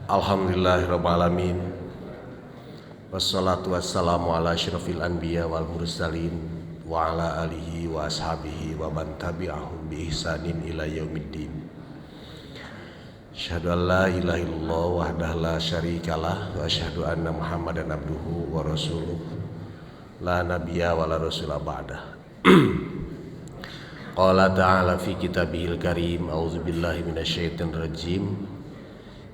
Alhamdulillahirabbil alamin. Wassalatu wassalamu ala asyrafil anbiya wal mursalin wa ala alihi wa ashabihi wa man tabi'ahum bi ihsanin ila yaumiddin. Asyhadu an la ilaha illallah wahdahu la syarikalah wa asyhadu anna Muhammadan abduhu wa rasuluh la nabiyya wa la rasula ba'dah. Qala ta'ala fi kitabihil karim, a'udzubillahi minasyaitonir rajim.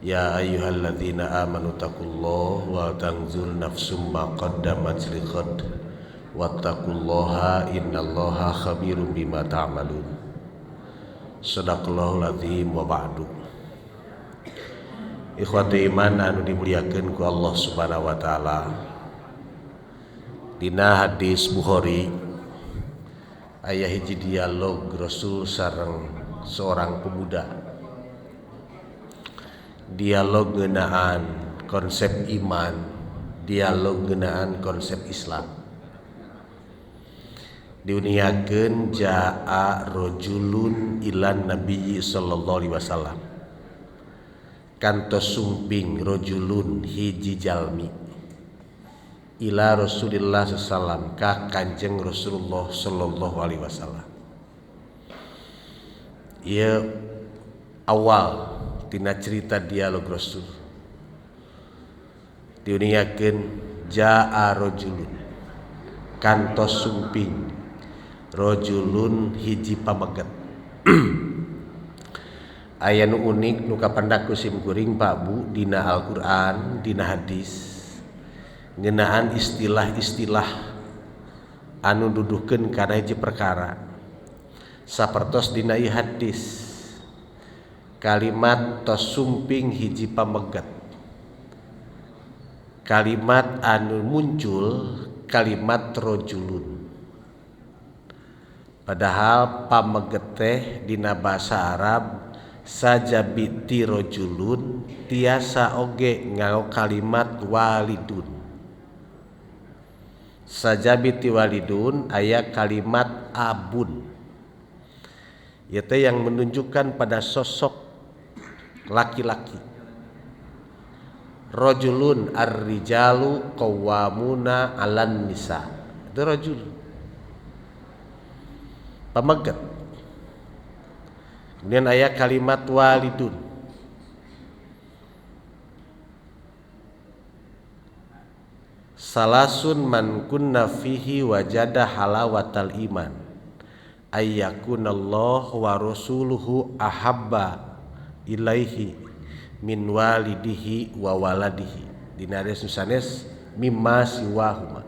Ya ayyuhalladzina amanu taqullaha wa tanzur nafsum ma qaddamat lighad wattaqullaha innallaha khabirum bima ta'malun. Shadaqallahul azim wa ba'du. Ikhwati iman anu dimuliakeun ku Allah Subhanahu wa taala. Dina hadis Bukhari aya hiji dialog Rasul sareng seorang pemuda. Dialog ngeunaan konsep iman, dialog ngeunaan konsep Islam. Diuniakeun jaa rajulun ilan nabiyyi sallallahu alaihi wasallam. Kantos sumping rajulun hiji jalmi ila Rasulillah sallam ka Kanjeng Rasulullah sallallahu alaihi wasallam. Ieu awal tina cerita dialog Rasul. Diuniakeun jaa rajulun kantos sumping rajulun hiji pameget. Aya nu unik nu kapendak ku sim kuring Pak Bu dina Al-Qur'an, dina hadis ngeunaan istilah-istilah anu duduhkeun kana hiji perkara. Sapertos dina ieu hadis kalimat tos sumping hiji pameget, kalimat anu muncul kalimat rajulun. Padahal pameget teh dina bahasa Arab sajabiti rajulun tiasa oge nganggo kalimat walidun. Sajabiti walidun aya kalimat abun, ieu teh yang menunjukkan pada sosok laki-laki. Rajulun ar-rijalu qawwamuna 'alan nisa. Itu rajul pameget. Kemudian aya kalimat walidun. Salasun man kunna fihi wajada halawatal iman ayyakunallahu wa rasuluhu ahabba ilaihi min walidihi wa waladihi. Dina hadis sanes mimma siwahuma.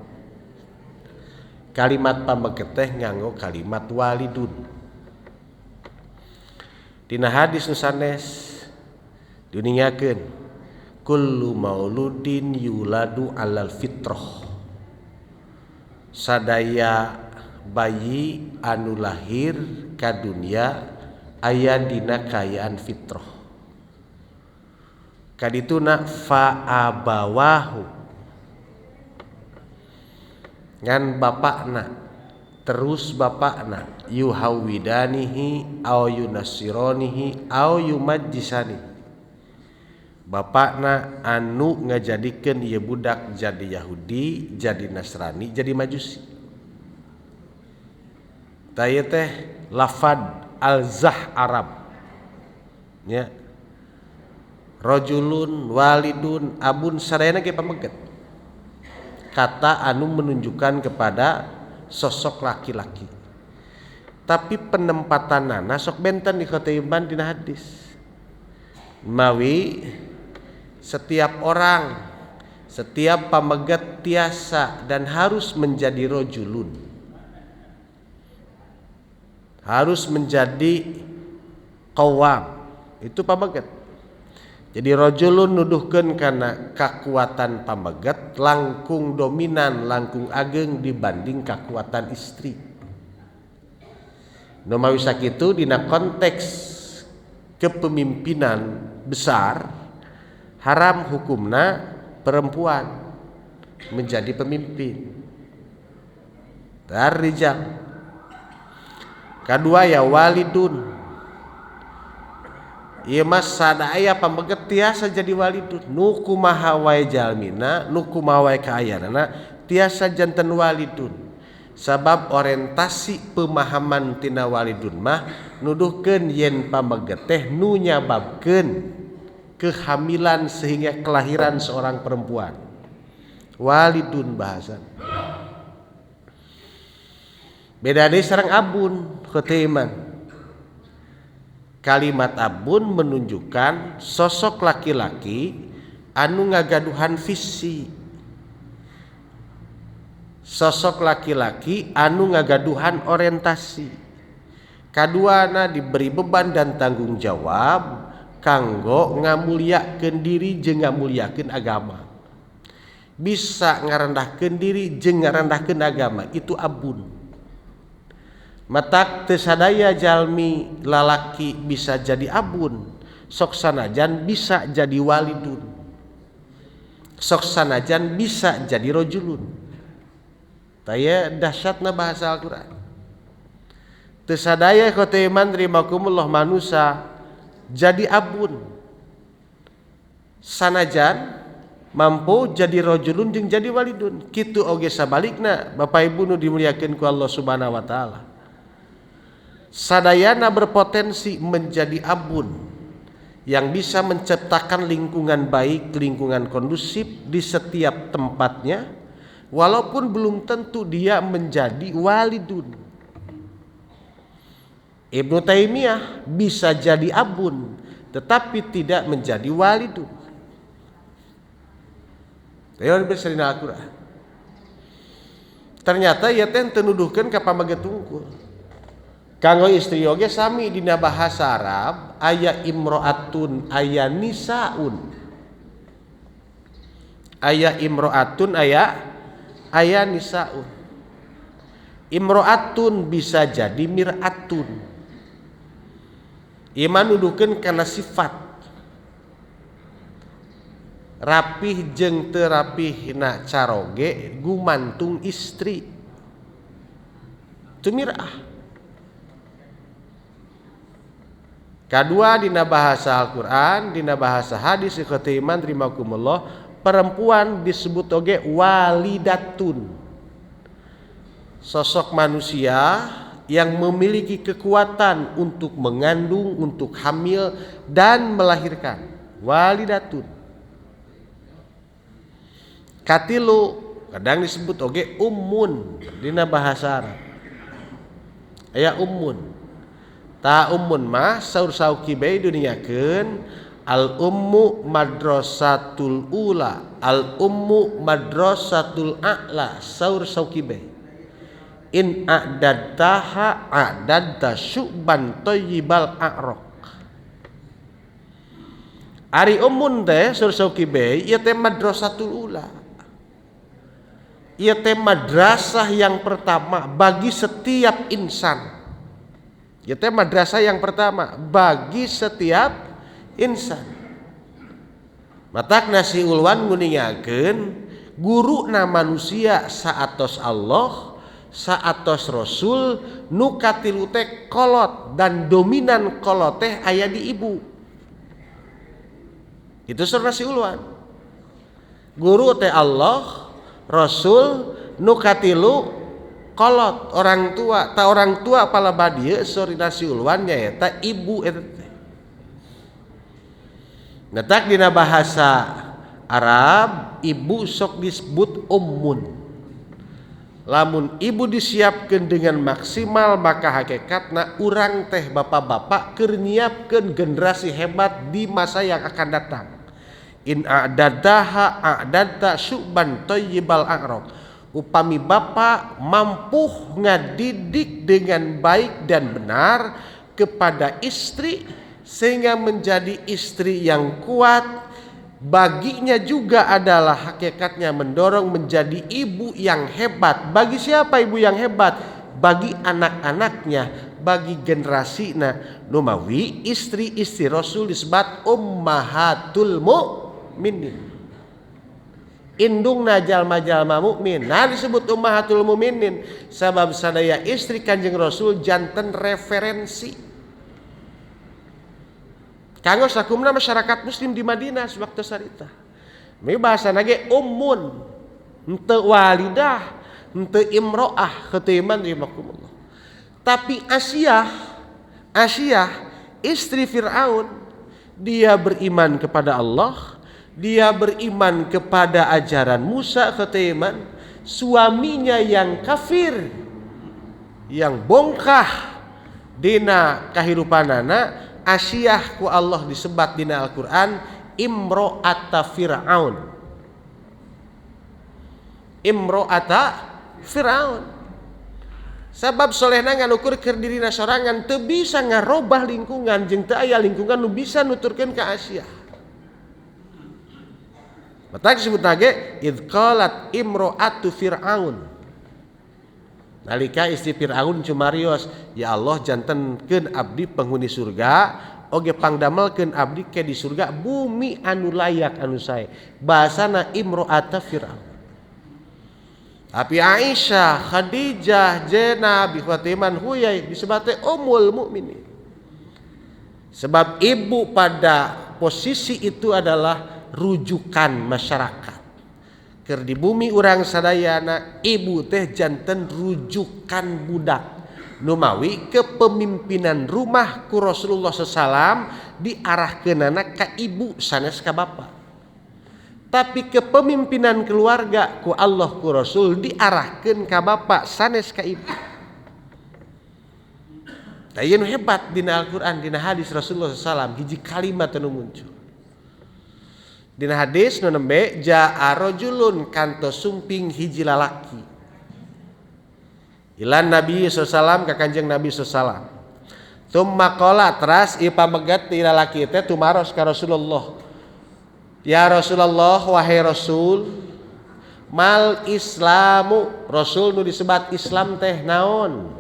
Kalimat pameget teh nganggo kalimat walidun. Dina hadis nu sanes diuningakeun kullu mauludin yuladu alal fitrah. Sadaya bayi anu lahir ka dunia aya dina kaayaan fitrah. Kadituna fa abawahu ngan bapakna, terus bapakna yuhawidanihi aw yunasironihi aw yumajjisani. Bapakna anu ngajadikeun ieu budak jadi Yahudi, jadi Nasrani, jadi Majusi. Tah ieu teh lafad al-zah Arab nya. Rajulun, walidun, abun sadayana ge pameget. Kata anu menunjukkan kepada sosok laki-laki. Tapi penempatanana sok benten di khotiban dina hadis. Mawi setiap orang, setiap pameget tiasa dan harus menjadi rajulun. Harus menjadi qawwam. Itu pameget. Jadi rajulun nuduhkeun kana kakuatan pameget langkung dominan, langkung ageng dibanding kakuatan istri. Nu mawi sakitu dina konteks kepemimpinan besar haram hukumna perempuan menjadi pemimpin. Dar rijal. Kadua ya walidun. Ieu mah sadaya pameget tiasa jadi walidun. Nu kumaha wae jalmina, nu kumaha wae kaayaanana tiasa janten walidun. Sabab orientasi pemahaman tina walidun mah nuduhkeun yen pameget teh nu nyababkeun kehamilan sehingga kelahiran seorang perempuan. Walidun bahasa. Beda deui sareng abun khotaiman. Kalimat abun menunjukkan sosok laki-laki anu ngagaduhan visi. Sosok laki-laki anu ngagaduhan orientasi. Kaduana diberi beban dan tanggung jawab kanggo ngamuliakeun diri jeung ngamuliakeun agama. Bisa ngarendahkeun diri jeung ngarendahkeun agama, itu abun. Matak teu sadaya jalmi lalaki bisa jadi abun, sok sanajan bisa jadi walidun, sok sanajan bisa jadi rojulun. Taya dahsyatna bahasa Al-Qur'an. Teu sadaya khoteman rimakumullah manusa jadi abun, sanajan mampu jadi rojulun jeung jadi walidun. Kitu oge sabalikna Bapak Ibu nu dimuliakeun ku Allah Subhanahu wa taala. Sadayana berpotensi menjadi abun yang bisa menciptakan lingkungan baik, lingkungan kondusif di setiap tempatnya, walaupun belum tentu dia menjadi walidun. Ibnu Taimiyah bisa jadi abun, tetapi tidak menjadi walidun. Al-Quran. Ternyata ieu teh teu nuduhkeun ka pameget tungkul. Kanggo istri oge sami dina bahasa Arab aya imro'atun aya nisaun. Aya imro'atun aya nisaun. Imro'atun bisa jadi mir'atun. Ieu mah nuduhkeun kana sifat. Rapih jeung teu rapihna caroge gumantung istri. Itu mir'ah. Kadua dina bahasa Al-Qur'an, dina bahasa hadis ikhwati iman rimakumullah, perempuan disebut oge walidatun. Sosok manusia yang memiliki kekuatan untuk mengandung, untuk hamil dan melahirkan. Walidatun. Katilu kadang disebut oge ummun dina bahasa Arab. Aya ummun. Ta ummun mah saur sauki bae duniakeun al ummu madrasatul ula, al ummu madrasatul a'la, saur sauki bae. In a'dadtaha a'dadta syu'ban thayyibal a'raq. Ari ummun teh saur sauki bae ieu teh madrasatul ula. Ieu teh madrasah yang pertama bagi setiap insan. Ieu teh madrasah yang pertama bagi setiap insan. Matak nasi ulwan nguningakeun guruna manusia saatos Allah, saatos Rasul, nu katilu teh kolot dan dominan kolot teh aya di ibu. Itu surah nasi ulwan. Guru teh Allah, Rasul, nu katilu kolot orang tua, ta orang tua pala badieu sori nasi ulwan nyaeta ibu eta teh. Netak dina bahasa Arab ibu sok disebut ummun. Lamun ibu disiapkeun dengan maksimal maka hakikatna urang teh bapak-bapak keur nyiapkeun generasi hebat di masa yang akan datang. In a'dadaha a'dadta syu'ban thayyibal a'raq. Upami bapak mampu ngadidik dengan baik dan benar kepada istri sehingga menjadi istri yang kuat, baginya juga adalah hakikatnya mendorong menjadi ibu yang hebat. Bagi siapa ibu yang hebat? Bagi anak-anaknya, bagi generasina. Numawi istri-istri Rasul disebut ummahatul mukminin. Indungna jalma-jalma mukmin. Nah disebut ummahatul mukminin sabab sadaya istri Kanjeng Rasul janten referensi Kanggo sakumna masyarakat muslim di Madinah sewaktu sarita. Mi bahasana ge ummun, henteu walidah, henteu imro'ah khatiman rahimakumullah. Tapi Asiyah istri Fir'aun, dia beriman kepada Allah, dia beriman kepada ajaran Musa khatiman, suaminya yang kafir, yang bongkah dina kahirupanana, Asiyah ku Allah disebat dina Al-Qur'an imro'ata Fir'aun. Imro'ata Fir'aun. Sabab solehna nganukur keur dirina sorangan teu bisa ngarobah lingkungan jeung teu aya lingkungan nu bisa nuturkeun ka Asiyah. Matak disebut nage id qalat imro'atu Fir'aun. Nalika istri Fir'aun cumarios, ya Allah jantenkeun abdi penghuni surga, oge pangdamelkeun abdi ke di surga bumi anu layak anu sae. Bahasana imro'ata Fir'aun. Tapi Aisyah, Khadijah, Zainab, Fatimah, Huyai disebut ummul mukminin. Sebab ibu pada posisi itu adalah rujukan masyarakat. Keur di bumi urang sadayana ibu teh janten rujukan budak. Numawi kepemimpinan rumah ku Rasulullah SAW diarahkeunana ka ibu sanes ka bapa. Tapi kepemimpinan keluarga ku Allah ku Rasul diarahkeun ka bapa sanes ka ibu. Tah ieu nu hebat dina Al-Qur'an, dina hadis Rasulullah SAW hiji kalimat anu muncul. Dina hadis nu nembe jaa rajulun kantos sumping hiji lalaki ilan Nabi sallallahu ka Kanjeng Nabi sallallahu. Tsumma qala teras ieu pamegat ti lalaki teh tumaros ka Rasulullah. Ya Rasulullah, wahai Rasul, mal Islamu, Rasul nu disebat Islam teh naon?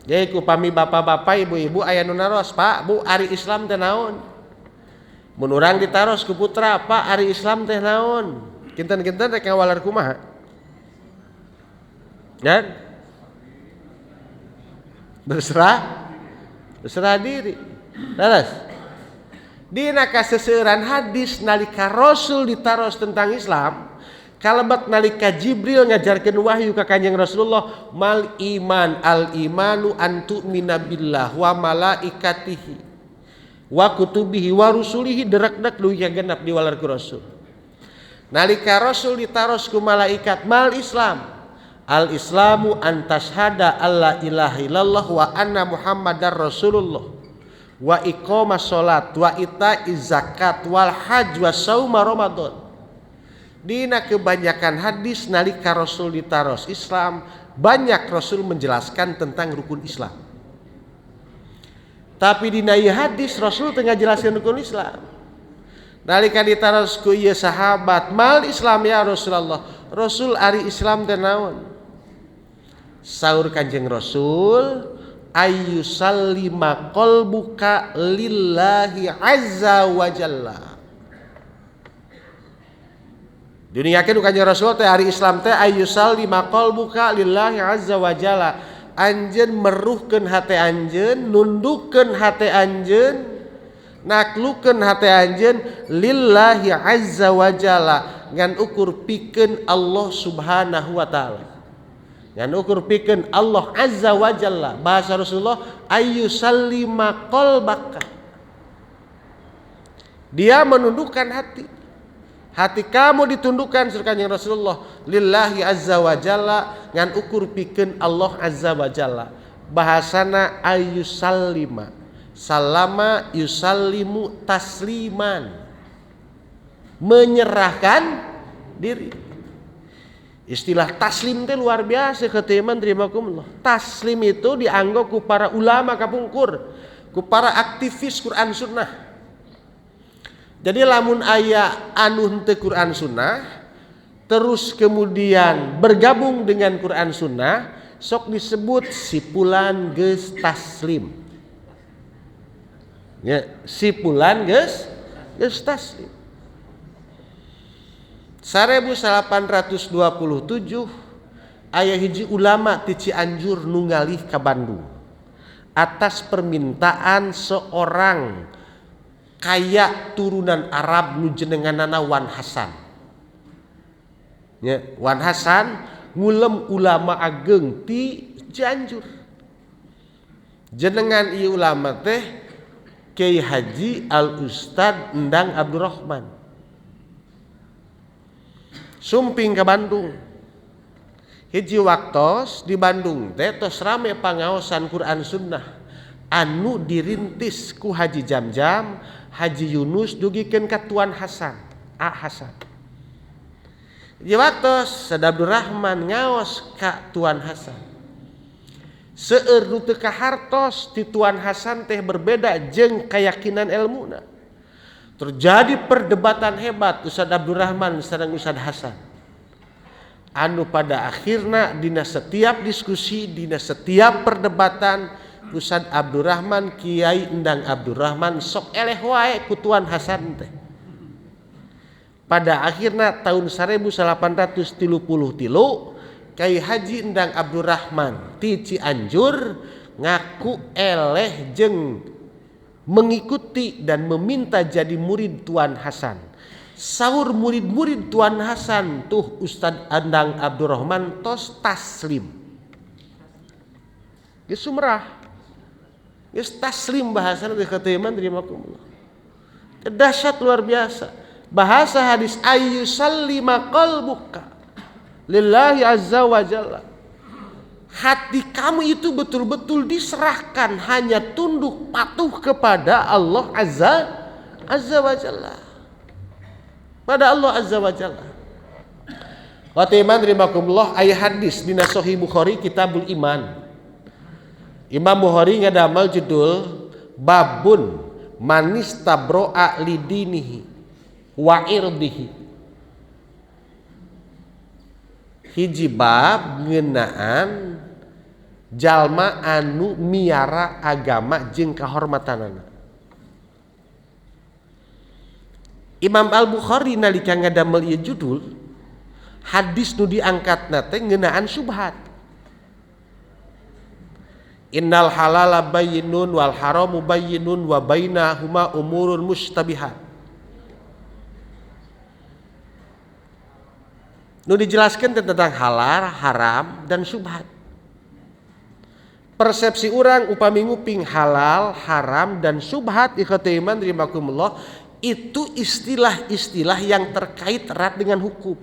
Jadi kupami bapak-bapak, ibu-ibu aya nu naros, Pak, Bu, ari Islam teh naon? Mun urang ditaros ku putra, Pak, ari Islam teh naon? Kinten-kinten rek ngawaler kumaha? Kan? Berserah diri. Leres. Dina kaseseuran hadis nalika Rasul ditaros tentang Islam, kalebat nalika Jibril ngajarkeun wahyu ka Kanjeng Rasulullah, mal iman al imanu an tu'mina billah wa malaikatihi wa kutubihi wa rusulihi, derekdek leuwih genep diwaler ku Rasul. Nalika Rasul ditaros ku malaikat, mal Islam, al Islamu an tashhada alla ilaha illallah wa anna Muhammadar Rasulullah wa iqamas salat wa ita'iz zakat wal hajj wa sauma Ramadan. Dina kebanyakan hadis nalika Rasul ditaros Islam, banyak Rasul menjelaskan tentang rukun Islam. Tapi dina ieu hadis Rasul teu ngajelaskeun rukun Islam. Nalika ditaros ku ieu sahabat, mal Islam ya Rasulullah, Rasul ari Islam teh naon? Saur Kanjeng Rasul, ayyusallima qalbuka lillahi azza wa jalla. Duningakeun Kanjeng Rasul teh ari Islam teh ayyusallima qalbuka lillahi azza wa jalla. Anjeun meruhkeun hate anjeun, nundukkeun hate anjeun, naklukeun hate anjeun lillahi azza wa jalla, ngan ukur pikeun Allah subhanahu wa taala. Ngan ukur pikeun Allah azza wa jalla. Bahasa Rasulullah ayyusallima qalbaka. Dia menundukkan hati. Hati kamu ditundukkan surga Kanjeng Rasulullah lillahi azza wa jalla, ngan ukur pikeun Allah azza wa jalla. Bahasana ayyusallima, salama yusallimu tasliman, menyerahkan diri. Istilah taslim itu luar biasa ketiman terimakumullah. Taslim itu dianggap ku para ulama kapungkur, ku para aktivis Quran Sunnah. Jadi lamun aya anu henteu Quran Sunnah terus kemudian bergabung dengan Quran Sunnah, sok disebut si pulan geus taslim. Ya, si pulan geus taslim. 1827 aya hiji ulama ti Cianjur nu ngalih ka Bandung atas permintaan seorang Kaya turunan Arab nu jenenganana Wan Hasan. Ya, Wan Hasan ngulem ulama ageng ti Cianjur. Jenengan ieu ulama teh Kiai Haji Al Ustad Endang Abdurrahman. Sumping ke Bandung. Hiji waktos di Bandung teh tos rame pangaosan Quran Sunnah anu dirintis ku Haji Jamjam, Haji Yunus dugikeun ka Tuan Hasan, A Hasan. Hiji waktos Ustad Abdurrahman ngaos ka Tuan Hasan. Seueur nu teu kahartos ti Tuan Hasan teh berbeda jeung keyakinan elmuna. Terjadi perdebatan hebat Ustad Abdurrahman sareng Ustad Hasan. Anu pada akhirna dina setiap diskusi, dina setiap perdebatan Ustad Abdurrahman Kiai Endang Abdurrahman sok eleh wae ku Tuan Hasan teh. Pada akhirna tahun 1833 Kiai Haji Endang Abdurrahman ti Cianjur ngaku eleh jeung mengikuti dan meminta jadi murid Tuan Hasan. Saur murid-murid Tuan Hasan tuh Ustad Endang Abdurrahman tos taslim. Geus sumrah. Geus taslim bahasana teh katiman rimakumullah. Dahsyat luar biasa. Bahasa hadis ayyusallima qalbuka lillahi azza wa jalla. Hati kamu itu betul-betul diserahkan hanya tunduk patuh kepada Allah azza wa jalla. Pada Allah azza wa jalla. Wa iman rimakumullah ayat hadis dina Sahih Bukhari Kitabul Iman. Imam Bukhari ngadamal judul babun manistabro'a lidinihi wa irdihi. Hiji bab ngeunaan jalma anu miara agama jeung kahormatanana. Imam Al-Bukhari nalika ngadamel ieu judul hadis nu diangkatna teh ngeunaan syubhat. Innal halala bayyinun wal haramu bayyinun wa bainahuma umurun mustabihat. Nu dijelaskan tentang halal, haram dan syubhat. Persepsi orang upami nguping halal, haram dan syubhat ikhwata iman rahimakumullah itu istilah-istilah yang terkait erat dengan hukum.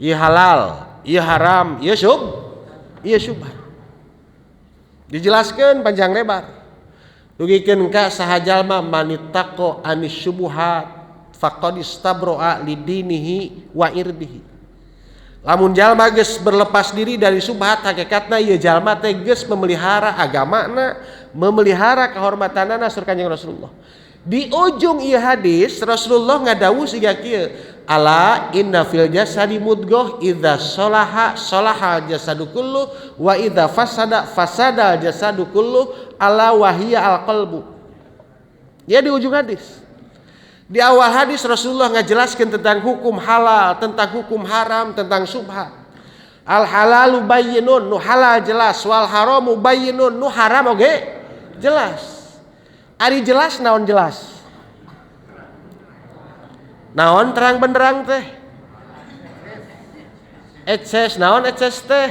Ieu halal, ieu haram, ieu syubhat. Dijelaskan panjang lebar. Dugikeun ka saha jalma manittaqo anis syubuhat faqad istabro'a lidinihi wa irdihi. Lamun jalma geus berlepas diri dari syubhat hakikatna ieu jalma teh geus memelihara agamana, memelihara kehormatanana sur Kanjeng Rasulullah. Di ujung ieu hadis Rasulullah ngadawuh siga kieu, ala inna fil jasadi mudghah idza salaha salaha jasadu kullu wa idza fasada fasada jasadu kullu ala wahiya al qalbu. Ya di ujung hadis. Di awal hadis Rasulullah ngajelaskan tentang hukum halal, tentang hukum haram, tentang syubhat. Al halalu bayyinun, nu halal jelas, wal haramu bayyinun, nu haram oge jelas. Ari jelas naon jelas? Naon terang benderang teh? Eces naon eces teh?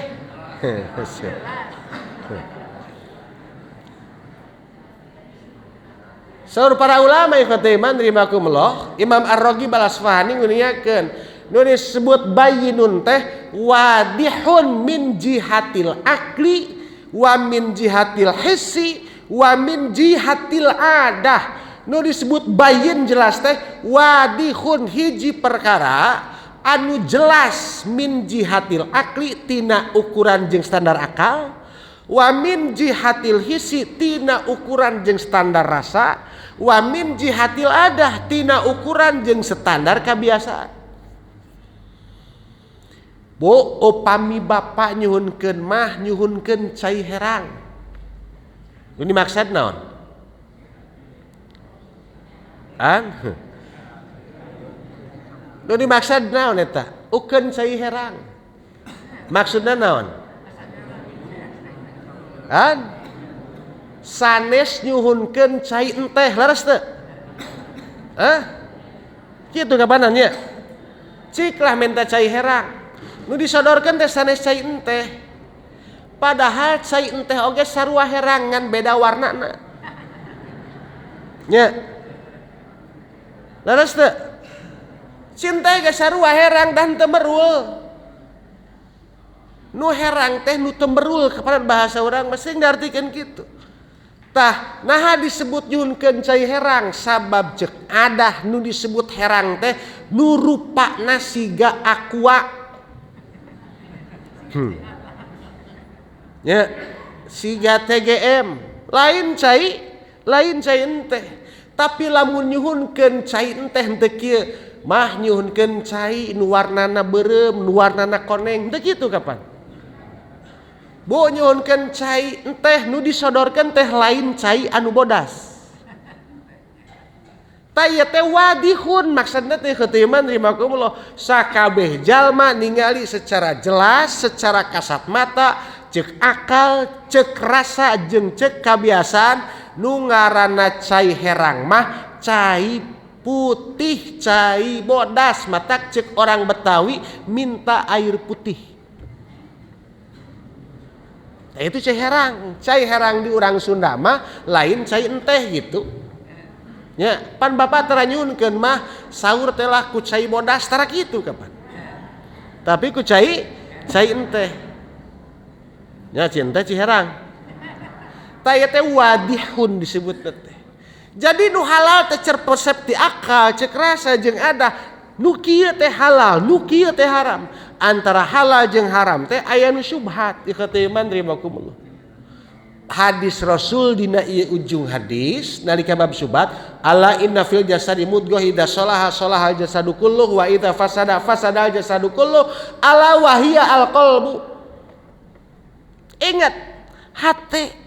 Saur para ulama ikhwata iman rahimakumullah, Imam Ar-Raghib Al-Asfahani nguniakeun nu disebut bayyinun teh wadihun min jihatil akli wa min jihatil hissi wa min jihatil adah. Nu disebut bayyin jelas teh wadihun hiji perkara anu jelas min jihatil akli tina ukuran jeung standar akal, wa min jihatil hissi tina ukuran jeung standar rasa, wa min jihatil adah tina ukuran jeung standar kebiasaan. Bu, upami bapak nyuhunkeun mah nyuhunkeun cai herang. Ini maksud naon? An? Nu dimaksud naon eta? Ukeun cai herang. Maksudna naon? An? Sanes nyuhunkeun cai enteh leres teu? Hah? Kitu kapanan nya? Cik lah minta cai herang. Nu disodorkeun teh sanes cai enteh. Padahal cai enteh oge sarua herang ngan beda warnana. Nya. Leres teu? Cinta ge sarua herang dan teu merul. Nu herang teh nu teu merul kepada bahasa urang mah sing diartikeun kitu. Tah naha disebut nyuhunkeun cai herang sabab ceuk adah nu disebut herang teh nu rupana siga aqua. Ya, siga TGM, lain cai enteh. Tapi lamun nyuhunkeun cai enteh henteu kieu, mah nyuhunkeun cai nu warnana beureum, nu warnana koneng, henteu kitu kapan? Bu nyuhunkeun cai enteh nu disodorkeun teh lain cai anu bodas. Tah ieu teh wadihun maksudna teh khutiman rahimakumullah sakabeh jalma ningali secara jelas, secara kasat mata, ceuk akal, ceuk rasa jeung ceuk kabiasaan nu ngaranna cai herang mah cai putih, cai bodas. Matak ceuk orang Betawi minta air putih. Nah, itu cai herang. Cai herang di urang Sunda mah lain cai enteh gitu. Nya, pan bapak tara nyuhunkeun mah sahur teh lah ku cai bodas tara kitu kapan. Tapi ku cai enteh. Nya cinta cai herang. Tah ieu teh wadihun disebutna teh. Jadi nu halal teh persepsi akal, ceuk rasa jeung ada nu kieu teh halal, nu kieu teh haram. Antara halal jeung haram teh aya nu syubhat. Ikhwati iman rahimakumullah. Hadis Rasul dina ieu ujung hadis nalika bab syubhat, ala inna fil jasadi mudghah idza salaha salahal jasadu kulluh wa idza fasada fasadal jasadu kulluh ala wahiya al qalbu. Ingat hate.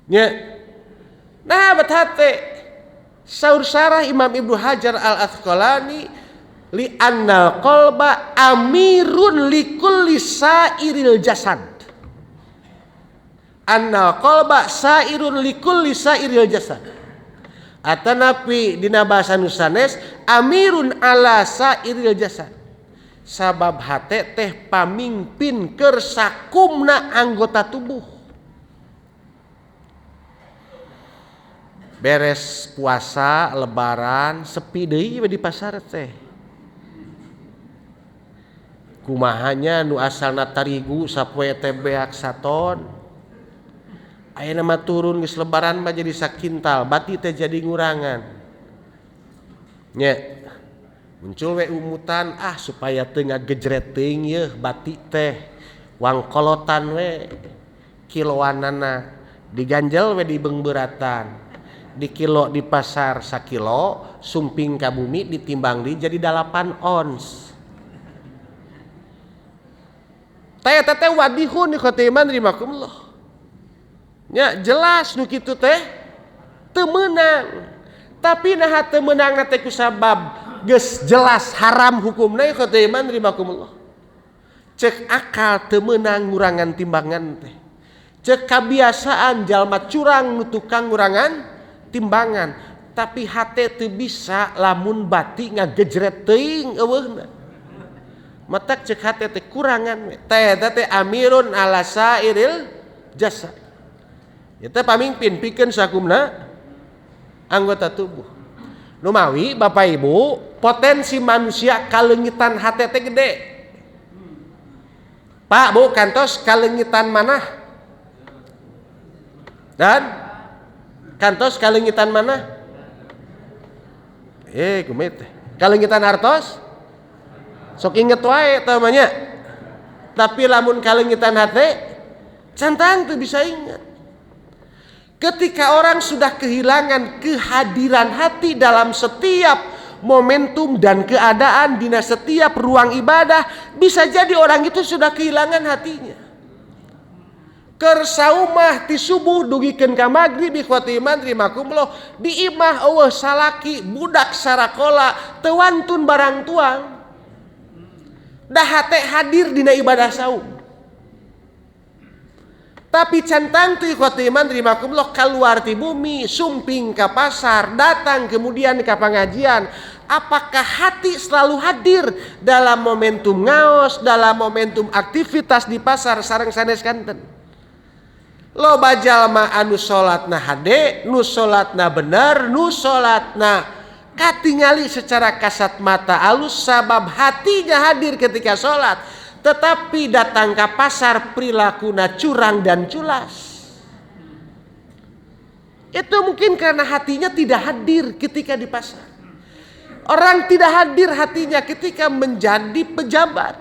Nya. Nah, bet hate. Saur syarah Imam Ibnu Hajar Al Asqalani li annal qalba amirun likulli sairil jasad. Annal qalba sairun likulli sairil jasad. Atanapi dina bahasa nu sanes amirun ala sairil jasad. Sabab hate teh pamingpin keur sakumna anggota tubuh. Beres puasa lebaran sepi deui di pasar teh. Kumahanya nu asalna tarigu sapoe teh beak saton. Ayeuna mah turun geus lebaran mah jadi sakintal, bati teh jadi ngurangan. Nya. Muncul we umutan ah supaya teu ngagejret teuing yeuh bati teh. Wangkolotan we kiloanana diganjel we di beungbeuratan. Di kilo di pasar sakilo sumping ka bumi ditimbang di jadi 8 ons. Teh teh wadihun ikhwati iman rahimakumullah. Nya jelas nu kitu teh teu meunang. Tapi naha teu meunangna teh kusabab geus jelas haram hukumna ikhwati iman rahimakumullah. Ceuk akal teu meunang ngurangan timbangan teh. Ceuk kabiasaan jalma curang nu tukang ngurangan timbangan, tapi hate teu bisa lamun bati ngagejret teuing eueuhna. Matak ceuk hate teh kurangan we. Teh teh amirun ala sairil jasad. Eta pamingpin pikeun sakumna anggota tubuh. Numawi Bapak Ibu, potensi manusia kaleungitan hate teh gede. Pak Bu kantos kaleungitan manah? Dan kantos kaleungitan mana? Kumaha teh? Kaleungitan hartos? Sok inget wae tah mah nya. Tapi lamun kaleungitan hate cantang teu bisa inget. Ketika orang sudah kehilangan kehadiran hati dalam setiap momentum dan keadaan dina setiap ruang ibadah, bisa jadi orang itu sudah kehilangan hatinya. Keur saumah ti subuh dugikeun ka magrib ikhwati iman rahimakumullah, di imah eueuh salaki budak sarakola teu wantun barang tuang. Dah hate hadir dina ibadah saum. Tapi can tangtu ikhwatu iman rahimakumullah keluar ti bumi, sumping ka pasar, datang kemudian ka pengajian. Apakah hati selalu hadir dalam momentum ngaos, dalam momentum aktivitas di pasar sareng sanes kanten? Loba jalma anu salatna hade, nu salatna bener, nu salatna katingali secara kasat mata alus sabab hatinya hadir ketika salat. Tetapi datang ke pasar perilakuna curang dan culas. Itu mungkin karena hatinya tidak hadir ketika di pasar. Orang tidak hadir hatinya ketika menjadi pejabat.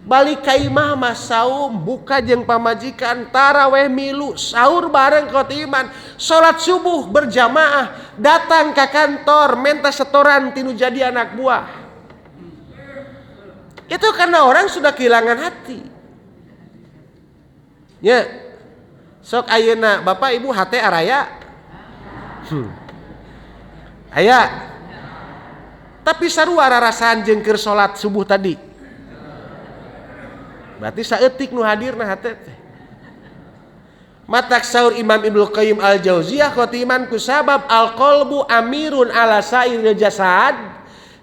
Balik ka imah mah saum, buka jeung pamajikan, taraweh milu, sahur bareng khotiman, salat subuh berjamaah, datang ke kantor, minta setoran tinu jadi anak buah. Itu karena orang sudah kehilangan hati. Ya. Sok ayeuna bapak ibu hate araya. Aya. Tapi sarua rarasaan jeung keur salat subuh tadi. Berarti saeutik nu hadirna hate teh. Matak saur Imam Ibnu Qayyim Al-Jauziyah khotiman ku sabab al-qalbu amirun ala sairil jasad.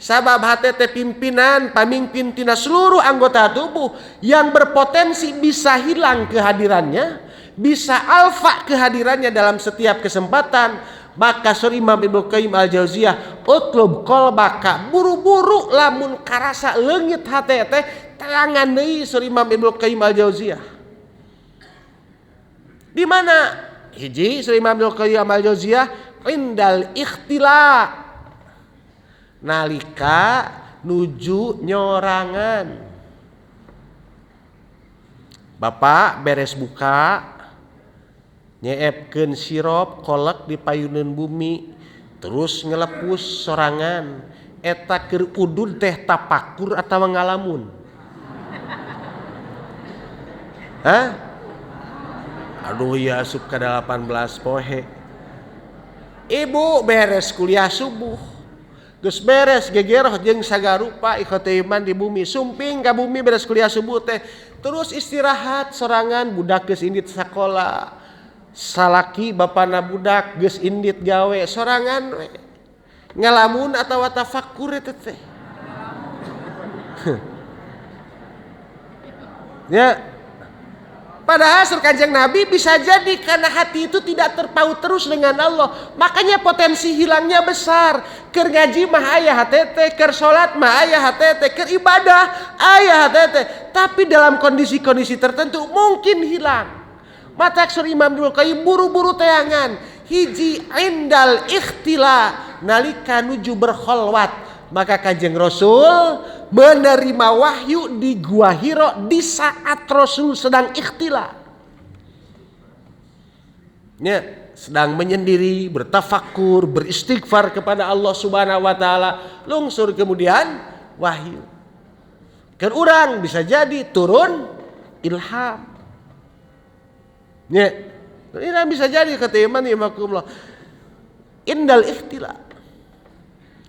Sabab hati teh pimpinan, pamimpin tina seluruh anggota tubuh yang berpotensi bisa hilang kehadirannya, bisa alfa kehadirannya dalam setiap kesempatan. Maka sur Imam Ibnu Qayyim Al-Jauziyah, utlub qalbaka, buru-buru lamun karasa leungit hati teh teangan deui sur Imam Ibnu Qayyim Al-Jauziyah. Di mana? Hiji sur Imam Ibnu Qayyim Al-Jauziyah indal ikhtila, nalika nuju nyorangan. Bapak beres buka nyeepkeun sirop kolek di payuneun bumi terus ngelepus sorangan eta keur udud teh tapakur atawa ngalamun. Hah? Aduh ya asup ka 18 poe. Ibu beres kuliah subuh geus beres gegeroh jeung sagarupa ikhwatu iman di bumi, sumping ka bumi beres kuliah subuh teh terus istirahat sorangan, budak geus indit sakola, salaki bapana budak geus indit gawe sorangan we ngalamun atawa tafakur eta teh. Ya. Padahal sur Kanjeng Nabi bisa jadi karena hati itu tidak terpaut terus dengan Allah. Makanya potensi hilangnya besar. Keur ngaji mah aya HTT, keur salat mah aya HTT, keur ibadah aya HTT. Tapi dalam kondisi-kondisi tertentu mungkin hilang. Matak sur Imam Ibnu Qayyim buru-buru teangan. Hiji indal ikhtila nalika nuju berkholwat. Maka Kanjeng Rasul menerima wahyu di Gua Hiro di saat Rasul sedang ikhtila. Ya, sedang menyendiri, bertafakur, beristighfar kepada Allah Subhanahu wa taala, lungsur kemudian wahyu. Keur urang bisa jadi turun ilham. Ya, ilham bisa jadi kata iman imakumullah. Indal ikhtila.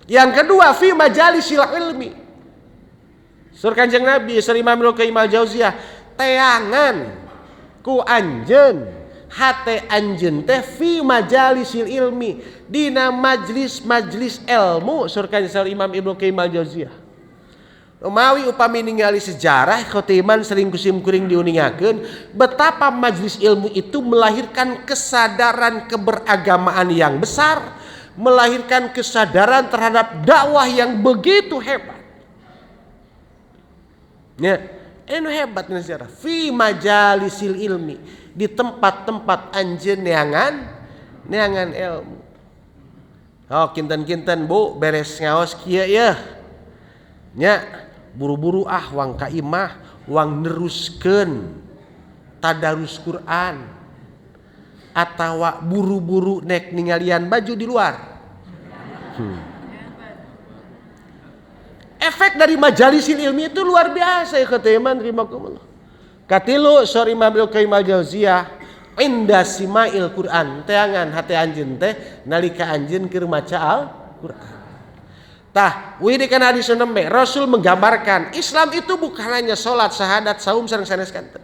Yang kedua fi majalisil ilmi. Sur Kanjeng Nabi, sur Imam Ibnu Qayyim Al-Jauziyah, teangan ku anjeun, hate anjeun teh fi majalisil ilmi, dina majlis-majlis ilmu sur Kanjeng Imam Ibnu Qayyim Al-Jauziyah. Mawi upami ningali sejarah khotiman sering kusim kuring diuningakeun betapa majlis ilmu itu melahirkan kesadaran keberagamaan yang besar, melahirkan kesadaran terhadap dakwah yang begitu hebat. Ya, ini hebat nih sejarah. Fi majalisil ilmi, di tempat-tempat anjeun neangan ilmu. Oh, kinten-kinten Bu, beres ngaos kieu yeuh. Nya, buru-buru ah wang ka imah, wang neruskeun tadarus Quran. Atawa buru-buru nek ningalian baju di luar. Efek dari majalisil ilmi itu luar biasa ya kata iman rahimakumullah. Katilu sur Imam Ibnu Qayyim Al-Jauziyah inda simail Quran, teangan hate anjeun teh nalika anjeun keur maca Al-Quran. Tah, wih kan hadis nembe Rasul menggambarkan Islam itu bukan hanya salat, syahadat, saum sareng sanes kanten.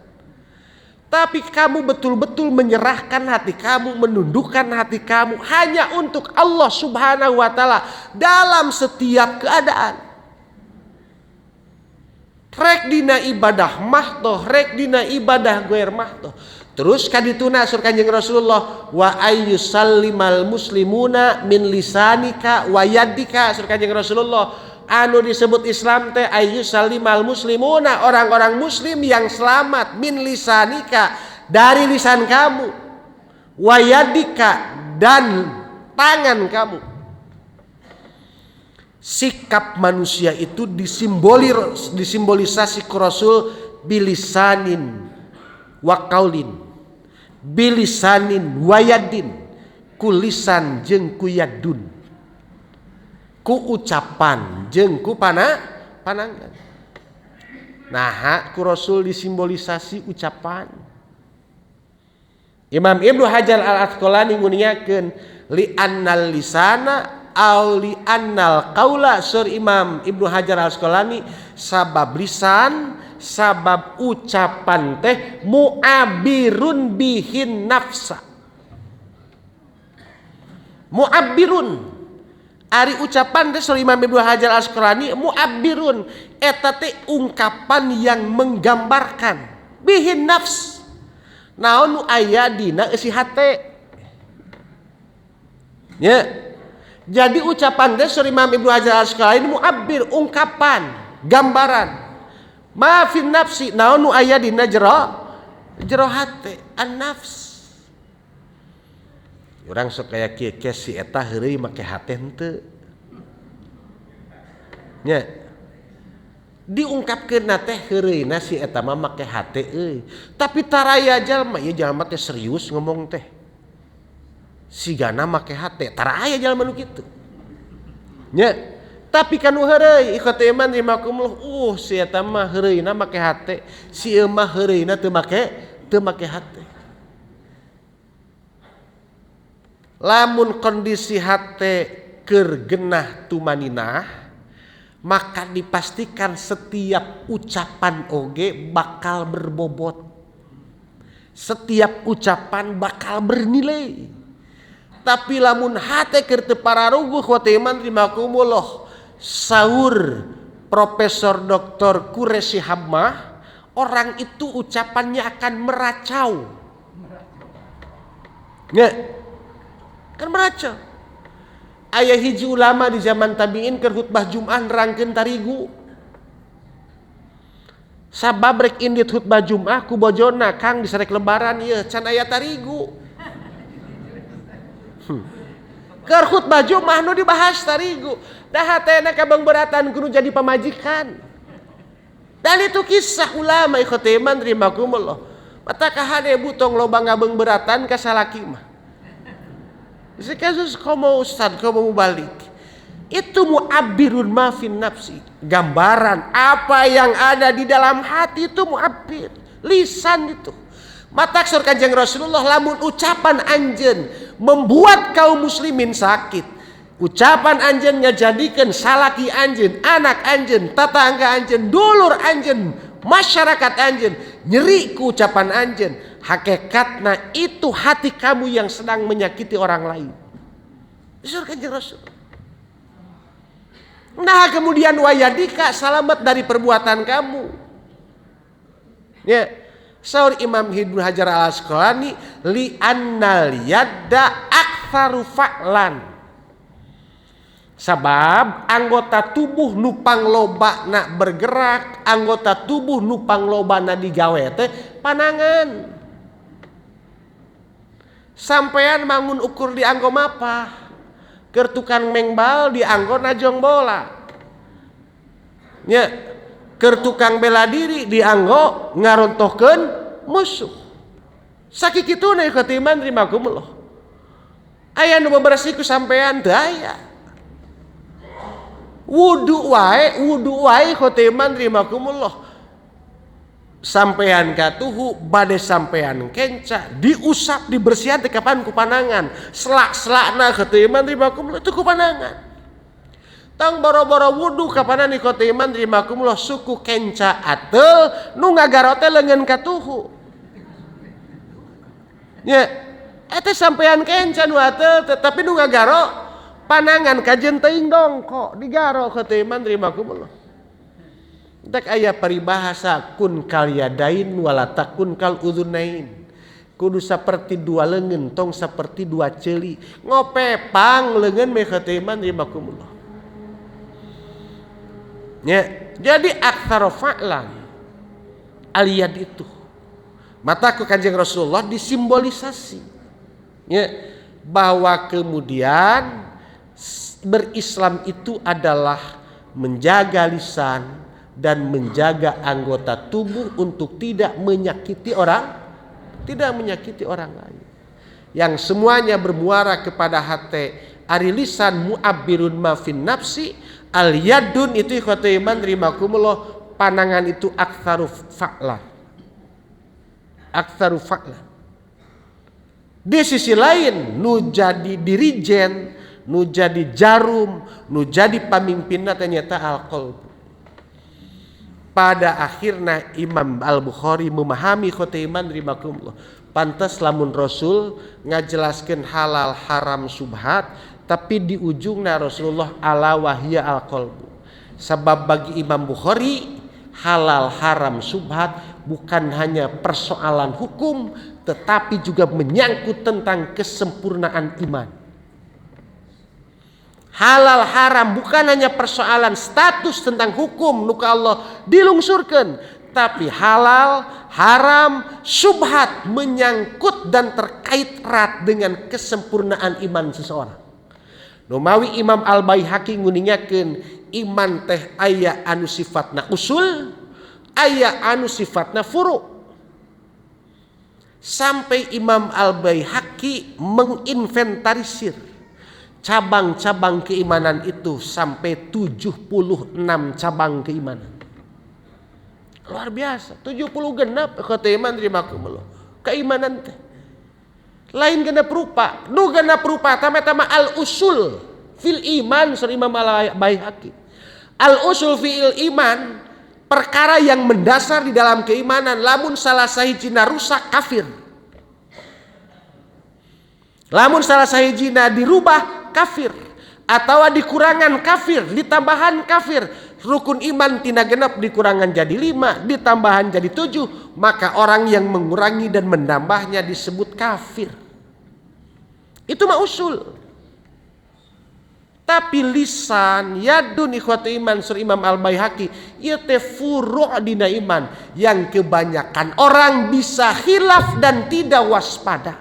Tapi kamu betul-betul menyerahkan hati kamu, menundukkan hati kamu hanya untuk Allah Subhanahu wa taala dalam setiap keadaan. Rek dina ibadah mahdoh, rek dina ibadah goer mahdoh. Terus kadituna sur Kanjeng Rasulullah wa ayyusallimal muslimuna min lisanika wa yadika sur Kanjeng Rasulullah. Anu disebut Islam teh ayyusallimal muslimuna, orang-orang muslim yang selamat min lisanika, dari lisan kamu, wa yadika, dan tangan kamu. Sikap manusia itu disimbolisasi ku Rasul bilisanin wa qaulin, bilisanin wa yadin, ku lisan jeung ku yadun, ku ucapan jeung ku panangan. Nah, ku Rasul disimbolisasi ucapan. Imam Ibnu Hajar Al-Asqalani nguniakeun li annal lisana au li annal qaula, sur Imam Ibnu Hajar Al-Asqalani sabab lisan, sabab ucapan teh mu'abirun bihin nafsa. Mu'abirun ari ucapan teh sur Imam Ibnu Hajar Al-Asqalani mu'abbirun eta teh ungkapan yang menggambarkan bihin nafs, naon nu aya dina eusi hate nya. Jadi ucapan teh sur Imam Ibnu Hajar Al-Asqalani mu'abbir, ungkapan, gambaran ma fin nafsi, naon nu aya dina jero hate, an-nafs. Urang sok kaya kieu si eta heureuy make hate henteu. Nya. Diungkapkeunna teh heureuyna si eta mah make hate euy. Tapi taraya jalma, ieu jalma teh serius ngomong teh. Sigana make hate, taraya jalma nu kitu. Nya. Tapi kan nu heureuy ikhwat iman rahimakumullah, si eta mah heureuyna make hate, si ieu mah heureuyna teu make hate. Lamun kondisi hate keur genah tumaninah, maka dipastikan setiap ucapan oge bakal berbobot, setiap ucapan bakal bernilai. Tapi lamun hate keur teu pararuguh wa iman rahimakumullah, saur Profesor Dr. Quraish Hamah, orang itu ucapannya akan meracau. Nya, kan meracau. Aya hiji ulama di zaman tabiin keur khutbah Jumat nerangkeun tarigu. Sabab rek indit khutbah Jumat ku bojona, Kang disarek lebaran ieu can aya tarigu. Keur khutbah Jumat nu dibahas tarigu. Dah hatena kabeungbeuratan kudu jadi pamajikan. Dan itu kisah ulama ikhwat iman rahimakumullah. Mata kahade butong loba ngabeungbeuratan ka salaki mah. Kasus komo ustad, komo mubalik. Itu mu'abbirun ma fin nafsi. Gambaran apa yang ada di dalam hati itu mu'abbir. Lisan itu. Matak sur Kanjeng Rasulullah lamun ucapan anjeun membuat kaum muslimin sakit. Ucapan anjeun ngajadikeun salaki anjeun, anak anjeun, tetangga anjeun, dulur anjeun, masyarakat anjeun nyeri ku ucapan anjeun. Hakikatna itu hati kamu yang sedang menyakiti orang lain. Disuruh Kanjeng Rasul. Nah kemudian wayadika, selamat dari perbuatan kamu. Ya, saur Imam Ibnu Hajar Al-Asqalani li annal yadda aktsaru fa'lan. Sabab anggota tubuh nupang loba nak bergerak, anggota tubuh nupang loba na digawe teh panangan. Sampean mangun ukur dianggo mapah, keur tukang mengbal dianggo najong bola. Nya, keur tukang bela diri dianggo ngarontohkeun musuh. Sakikituna ikhwatiman rahimakumullah. Aya nu bebersih ku sampean teu aya. Wudu wae ikhwatiman rahimakumullah. Sampean katuhu bade sampean kenca diusap dibersihan teh kapan ku panangan, selak-selakna ikhwatiman rahimakumullah itu ku panangan. Tong boro-boro wudu kapanan ikhwatiman rahimakumullah suku kenca atel nu ngagarote leungeun katuhu. Nya eta sampean kenca nu atel tetapi nu ngagaro panangan kajen teuing dongkok digaro ikhwata iman rahimakumullah. Dak aya paribahasa kun kal yadain wala takun kal udzunain. Kudu saperti dua leungeun tong saperti dua ceuli. Ngopepang leungeun meh ikhwata iman rahimakumullah. Ya, jadi aktsaru fa'lan aliyad itu. Mata ku Kanjeng Rasulullah disimbolisasi. Ya, bahwa kemudian berislam itu adalah menjaga lisan dan menjaga anggota tubuh untuk tidak menyakiti orang, tidak menyakiti orang lain. Yang semuanya bermuara kepada hati. Ari lisan mu'abbirun ma fin nafsi, al yadun itu ikhwata iman rahimakumullah, panangan itu aktsaru fa'lan. Aktsaru fa'lan. Di sisi lain nu jadi dirijen, nu jadi jarum, nu jadi pamimpinna ternyata al-qalb. Pada akhirnya Imam Al-Bukhari memahami ikhwata iman rahimakumullah. Pantas lamun Rasul ngajelaskeun halal haram subhat, tapi di ujungna Rasulullah ala wahya al-qalbu. Sebab bagi Imam Bukhari halal haram subhat bukan hanya persoalan hukum, tetapi juga menyangkut tentang kesempurnaan iman. Halal haram bukan hanya persoalan status tentang hukum nuka Allah dilungsurkan, tapi halal haram subhat menyangkut dan terkait erat dengan kesempurnaan iman seseorang. Numawi Imam Al-Baihaqi nguningakeun iman teh aya anu sifatna usul, aya anu sifatna furu. Sampai Imam Al-Baihaqi menginventarisir cabang-cabang keimanan itu sampai 76 cabang keimanan. Luar biasa, 70 genap iman rahimakumullah. Keimanan teh lain genep rupa, nu genep rupa tama-tama al usul fil iman sur Imam Al-Baihaqi. Al usul fil iman, perkara yang mendasar di dalam keimanan, lamun salah sahijina rusak kafir. Lamun salah sahijina dirubah kafir, atau dikurangan kafir, ditambahan kafir. Rukun iman tina genep dikurangan jadi 5, ditambahan jadi 7, maka orang yang mengurangi dan menambahnya disebut kafir. Itu mah usul. Tapi lisan yadun ikhwatu iman sur Imam Al-Baihaqi ieu teh furu' dina iman yang kebanyakan orang bisa khilaf dan tidak waspada.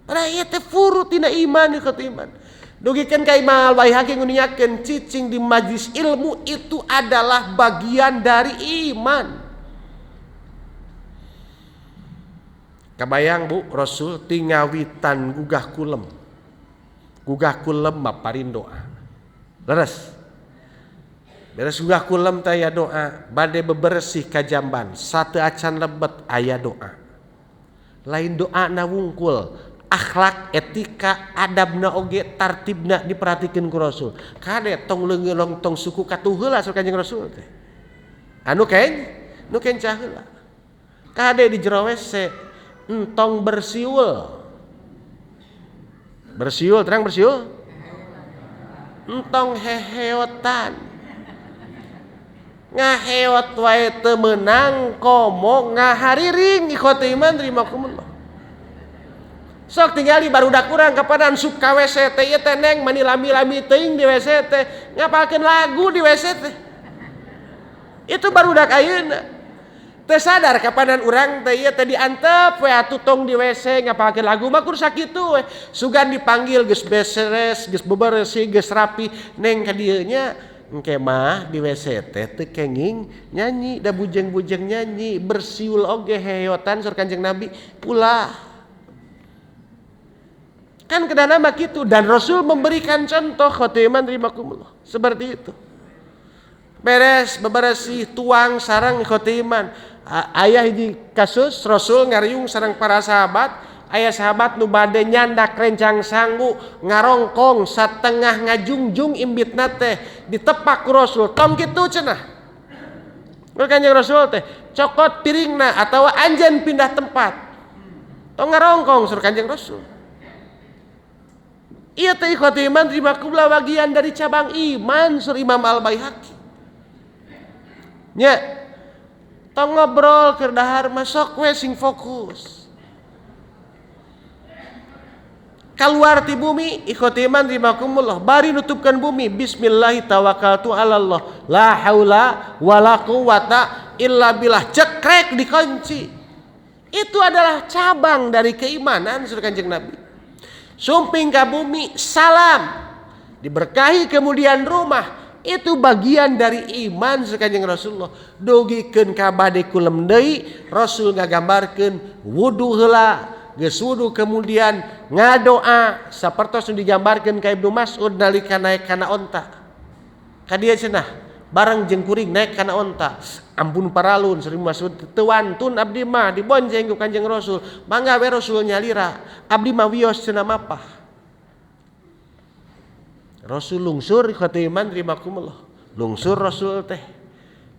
Padahal ieu teh furu' tina iman ikhwatu iman. Dugikeun ka Imam Al-Baihaqi nguningakeun cicing di majlis ilmu itu adalah bagian dari iman. Kabayang Bu, Rasul tingawitan gugah kulem. Gugah kulem maparin doa. Leres. Beres gugah kulem teh aya doa, bade bebersih ka jamban, sate acan lebet aya doa. Lain doa na wungkul, akhlak, etika, adabna oge, tartibna diperhatikeun ku Rasul. Kade tong leungeun tong suku katuh heula saur Kanjeng Rasul teh. Anu ken, nu kenca heula. Kade di jero WC entong bersiul. Bersiul, terang bersiul. Entong heheotan. Ngaheot wae teu meunang komo ngahariring ikhwata iman rahimakumullah. Sok tinggali barudak urang kapanan sup ka WC teh ieu teh neng mani lami-lami teuing di WC teh ngapalkeun lagu di WC teh. Itu barudak ayeuna. Teu sadar kapanan urang teh ieu teh diantep we atuh tong di WC ngapalkeun lagu mah kur sakitu we. Sugan dipanggil geus beres, geus bebersih, geus rapi, neng ka dieu nya engke mah di WC teh teu kenging nyanyi, da bujeng-bujeng nyanyi, bersiul oge heyotan saur Kanjeng Nabi ulah. Kan kedana mah kitu dan Rasul memberikan contoh khotiman rahimakumullah seperti itu. Beres bebersih tuang sarang khotiman. Ayah hiji kasus Rasul ngariung sarang para sahabat, ayah sahabat nu bade nyandak rencang sanggu ngarongkong satengah ngajungjung imbitna teh ditepak ku Rasul tong kitu cenah. Kanjeng Rasul teh cokot piringna atawa anjeun pindah tempat. Tong ngarongkong sur Kanjeng Rasul. Ieu teh ikhwati iman rimakumullah bagian dari cabang iman sur Imam Al-Baihaqi. Nya tong ngobrol keur dahar mah sok we sing fokus. Keluar ti bumi ikhwati iman rimakumullah bari nutupkan bumi bismillahi tawakkaltu ala Allah la haula wala quwata illa billah, cekrek dikunci. Itu adalah cabang dari keimanan sur Kanjeng Nabi. Sumping ka bumi salam, diberkahi kemudian rumah, itu bagian dari iman sur Kanjeng Rasulullah. Dugikeun ka bade kulem deui, Rasul ngagambarkeun wudu heula, geus wudu kemudian ngadoa sapertos nu digambarkeun ka Ibnu Mas'ud nalika naek kana onta. Ka dieu cenah bareng jeung kuring naek kana onta. Ampun paralun Sri Mas'ud teu wantun abdi mah dibonceng ku Kanjeng Rasul. Mangga we Rasul nyalira, abdi mah wios cenah mapah. Rasul lungsur ikhwati iman rimakumullah. Lungsur Rasul teh.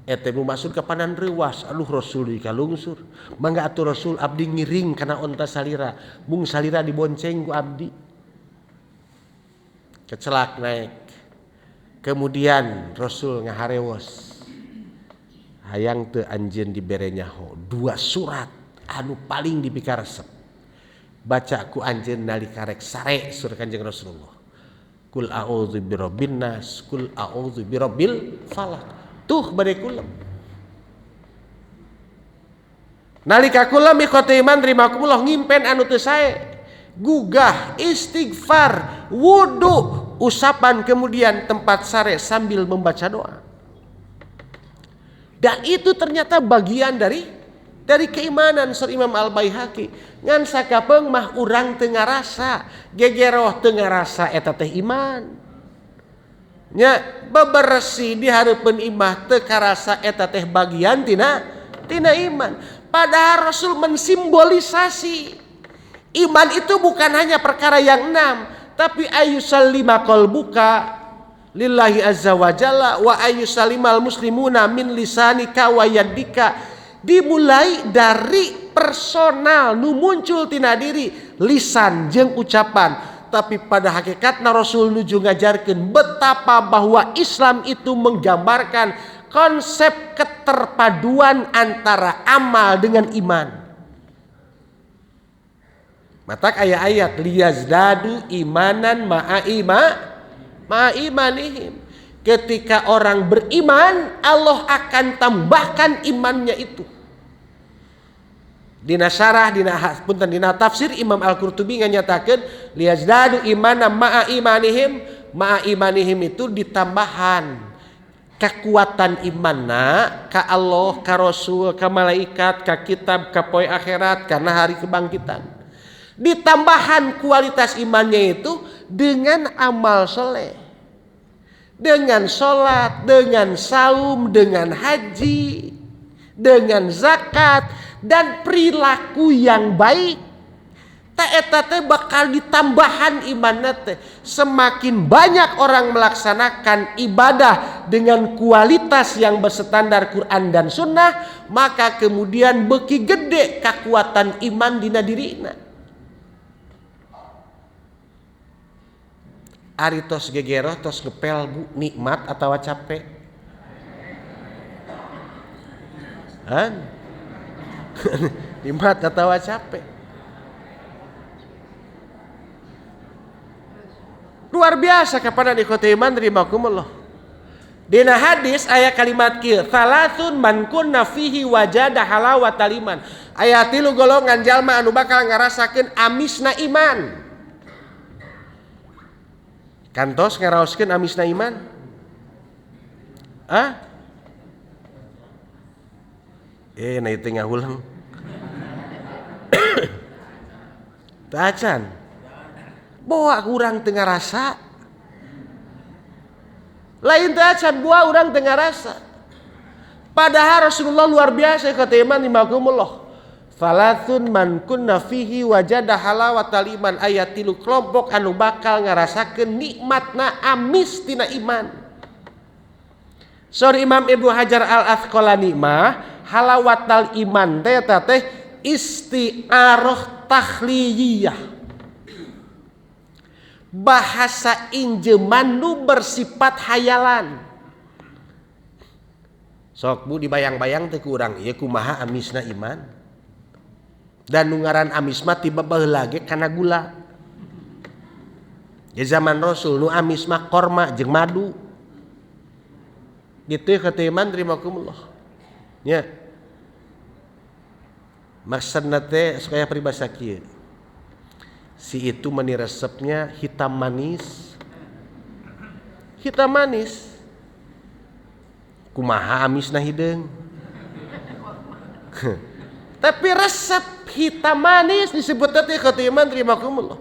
Eta Ibnu Mas'ud kapanan reuwas, aduh Rasul ka lungsur. Mangga atuh Rasul abdi ngiring kana onta salira, mung salira dibonceng ku abdi. Kecelak naek. Kemudian Rasul ngaharewos. Hayang teu anjeun dibere nyaho dua surat anu paling dipikaresep. Baca ku anjeun nalika rek sare sur Kanjeng Rasulullah. Kul a'udzu birabbin nas, kul a'udzu birabbil falaq. Tuh bade kulem. Nalika kulem ikhwati iman rimakumullah ngimpen anu teu sae. Gugah, istighfar, wudu, usapan kemudian tempat sare sambil membaca doa. Dan itu ternyata bagian dari keimanan Sur Imam Al-Baihaqi. Ngan sakapeung mah urang teu ngarasa, gegeroh teu ngarasa eta teh iman. Nya bebersih di hareupeun imah teu karasa eta teh bagian tina iman. Padahal Rasul mensimbolisasi iman itu bukan hanya perkara yang enam, tapi ayyusallima qalbuka lillahi azza wa jalla wa ayyusalimal muslimuna min lisanika wa yadika. Dimulai dari personal nu muncul tina diri, lisan jeung ucapan. Tapi pada hakikatna Rasul nuju ngajarkeun betapa bahwa Islam itu menggambarkan konsep keterpaduan antara amal dengan iman. Matak aya ayat liyazdadu imanan ma'a imanihim. Ketika orang beriman, Allah akan tambahkan imannya itu. Dina syarah, dina tafsir Imam Al-Qurtubi nganyatakeun liyazdadu imanan ma'a imanihim, ma'a imanihim itu ditambahan kekuatan imanna ka Allah, ka Rasul, ka malaikat, ka kitab, ka poe akhirat, karena hari kebangkitan. Ditambahan kualitas imannya itu dengan amal soleh, dengan sholat, dengan saum, dengan haji, dengan zakat, dan perilaku yang baik. Eta teh bakal ditambahan imanna teh. Semakin banyak orang melaksanakan ibadah dengan kualitas yang berstandar Quran dan Sunnah, maka kemudian beuki gede kekuatan iman dina dirina. Ari tos gegeroh tos ngepel bu, nikmat atawa capek? Han? Nikmat atawa capek? Luar biasa kepada ikhwati iman rimakumullah. Dina hadis aya kalimat kieu, salatun man kunna fihi wajada halawatal iman. Aya tilu golongan jalma anu bakal ngarasakeun amisna iman. Kantos ngaraoskeun amisna iman? Ah? Na ieu teh ngahuleng. Teu acan. Boa urang teu ngarasa. Lain teu acan boa urang teu ngarasa. Padahal Rasulullah luar biasa kata iman limakumullah. Falathun man kunna fihi wajada halawatal iman, aya tilu kelompok anu bakal ngarasakeun nikmatna amis tina iman. Saur Imam Ibnu Hajar Al Asqalani mah halawatal iman teh eta teh Isti'arah takhliyah. Bahasa injeman nu bersifat hayalan. Sok Bu dibayang-bayang teh ku urang ieu kumaha amisna iman. Dan nu ngaran amis mah tiba baheula ge kana gula. Di zaman Rasul nu amis mah korma jeung madu. Gitu ketiman rimakumullah. Nya. Maksudna teh supaya peribahasa kieu. Si itu meni resepnya hitam manis. Hitam manis. Kumaha amisna hideung. Tapi resep hitam manis disebut teh ketiman rimakumullah.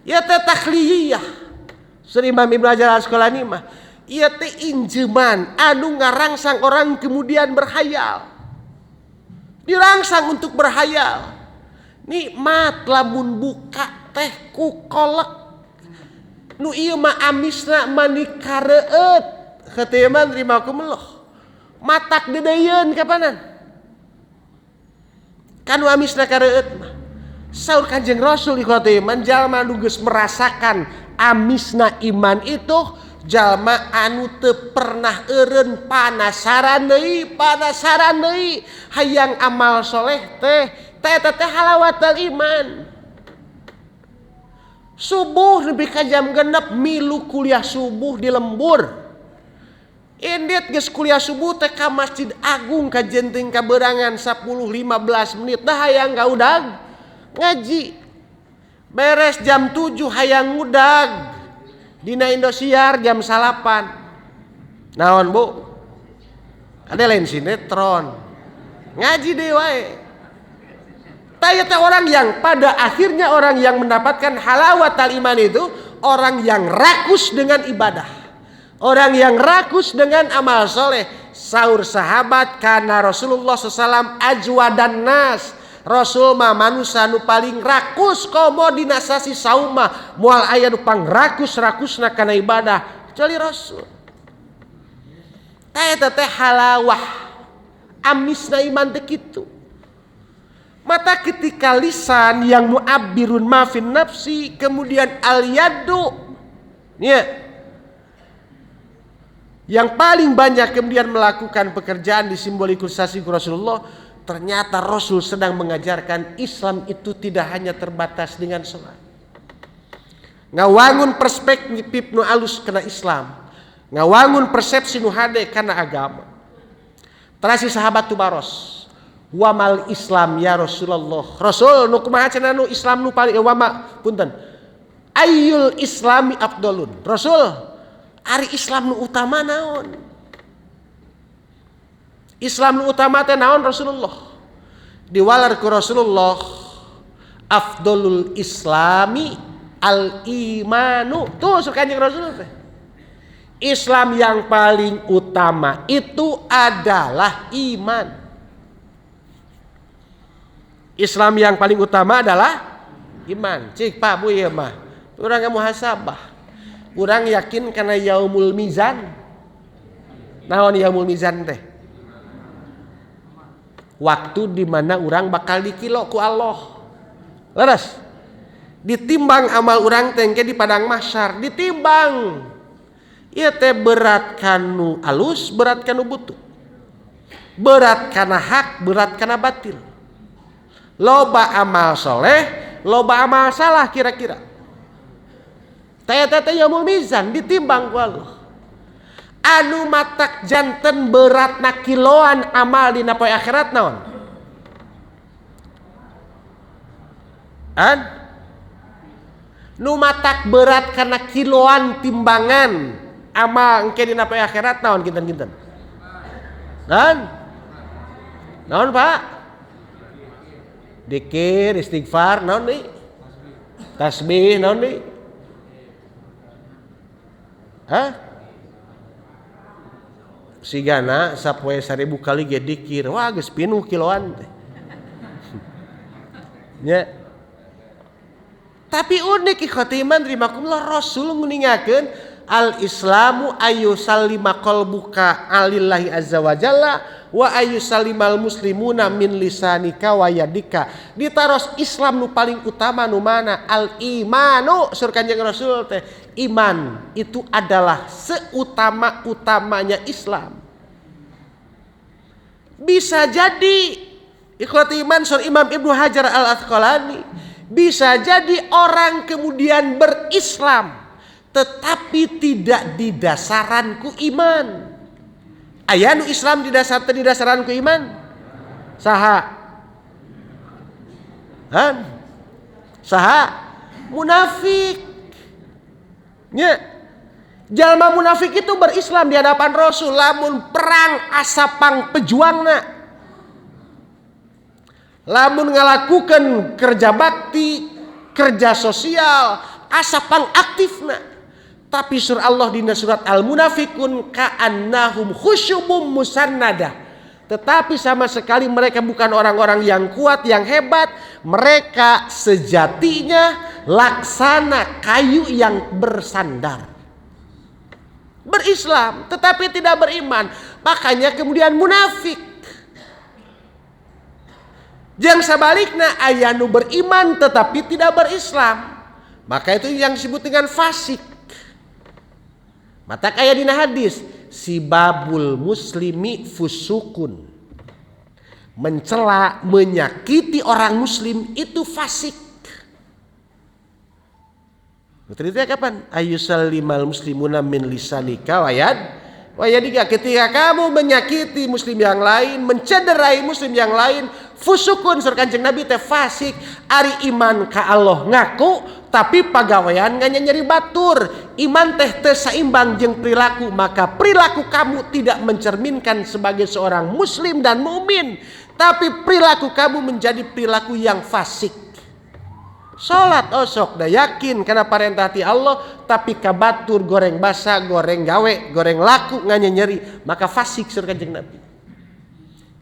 Ya teh takhliyah. Suri Imam Ibnu Hajar Al-Asqalani mah ieu teh injeman anu ngarangsang orang kemudian berhayal. Dirangsang untuk berhayal. Nikmat lamun buka teh ku kolek. Nu ieu mah amisna mani kareueut. Ketiman rimakumullah. Matak dedeyeun kapanan. Kanu amisna kareueut mah. Saur Kanjeng Rasul ikhwatiman jalma nu geus merasakan amisna iman itu jalma anu teu pernah eureun panasaran deui hayang amal soleh teh teh teh halawatul iman. Subuh nepi ka jam 6 milu kuliah subuh di lembur. Indit geus kuliah subuh teh ka Masjid Agung ka jenting kaberangan 10-15 menit dah hayang ka udag ngaji. Beres jam 7 hayang ngudag dina Indosiar jam 9. Naon Bu? Ada lain sinetron. Ngaji deui wae. Tah orang yang pada akhirnya orang yang mendapatkan halawatul iman itu orang yang rakus dengan ibadah. Orang yang rakus dengan amal soleh. Saur sahabat karena Rasulullah SAW ajwadan nas. Rasul mah manusia nu paling rakus komo dina sasi sauma moal aya nu pangrakus-rakusna kana ibadah kecuali Rasul. Tah eta teh halawah amisna iman teh kitu. Mata ketika lisan yang muabbirun ma fin nafsi kemudian al yadu nya yang paling banyak kemudian melakukan pekerjaan disimbolisasi Rasulullah. Ternyata Rasul sedang mengajarkan Islam itu tidak hanya terbatas dengan sholat. Ngawangun perspektif nu alus kena Islam, ngawangun persepsi nu hade kana agama. Terasi sahabat tubaros, wamal Islam ya Rasulullah. Rasul nu kumaha cenah nu Islam nu paling wama punten. Ayyul Islami afdalun. Rasul, ari Islam nu utama naon? Islam nu utama teh naon Rasulullah? Diwalar ku Rasulullah, afdalul Islami al imanu. Tuh kanjeng Rasul teh. Islam yang paling utama itu adalah iman. Islam yang paling utama adalah iman. Cik Pak Bu ieu mah. Urang muhasabah. Urang yakin kana yaumul mizan. Naon yaumul mizan teh? Waktu di mana urang bakal dikilo ku Allah. Leres. Ditimbang amal urang teh engke di padang mahsyar, ditimbang. Ieu teh berat kanu alus, berat kanu butuh. Berat kana hak, berat kana batil. Loba amal soleh, loba amal salah kira-kira. Teh teh yaumul mizan ditimbang ku Allah. Anu matak janten beratna kiloan amal dina poe akhirat naon? An? Nu matak berat karena kiloan timbangan amal engke dina poe akhirat naon kinten-kinten? Naon? Naon Pak? Dikir, istighfar, naon deui? Tasbih, naon deui? Hah? Sigana sapoe 1000 kali ge dikir, wah geus pinuh kiloan teh. Nya. Tapi unik ikhwatiman rimakumullah Rasul nguningakeun Al Islamu ayyusallima qalbuka alillahi azza wa jalla wa ayyusallimal muslimuna min lisanika wa yadika. Ditaros Islam nu paling utama nu mana? Al imanu sur Kanjeng Rasul teh. Iman itu adalah seutama-utamanya Islam. Bisa jadi ikhwati iman sur Imam Ibnu Hajar Al-Asqalani, bisa jadi orang kemudian berislam tetapi tidak didasaran ku iman. Aya nu Islam didasaran ku iman? Saha? Han? Saha? Munafik. Nya. Jalma munafik itu berislam di hadapan Rasul lamun perang asapang pejuangna. Lamun ngalakukan kerja bakti, kerja sosial, asapang aktifna. Tapi surah Allah dina surat Al-Munafikun ka'annahum khusyubum musannadah. Tetapi sama sekali mereka bukan orang-orang yang kuat, yang hebat. Mereka sejatinya laksana kayu yang bersandar. Berislam tetapi tidak beriman. Makanya kemudian munafik. Yang sebaliknya aya nu beriman tetapi tidak berislam. Maka itu yang disebut dengan fasik. Mata kaya dina hadis sibabul muslimi fusukun. Mencela, menyakiti orang muslim itu fasik. Ceritanya kapan? Ayyusallimal muslimuna min lisanika wayad wayadika. Ketika kamu menyakiti muslim yang lain, mencederai muslim yang lain, fusukun sur Kanjeng Nabi teh fasik. Ari iman ka Allah ngaku tapi pagawean nyeri batur. Iman teh teu saimbang jeung perilaku, maka perilaku kamu tidak mencerminkan sebagai seorang muslim dan mukmin, tapi perilaku kamu menjadi perilaku yang fasik. Salat osok dah yakin karena parentah ti Allah, tapi kabatur goreng basa, goreng gawe, goreng laku nyeri, maka fasik sur Kanjeng Nabi.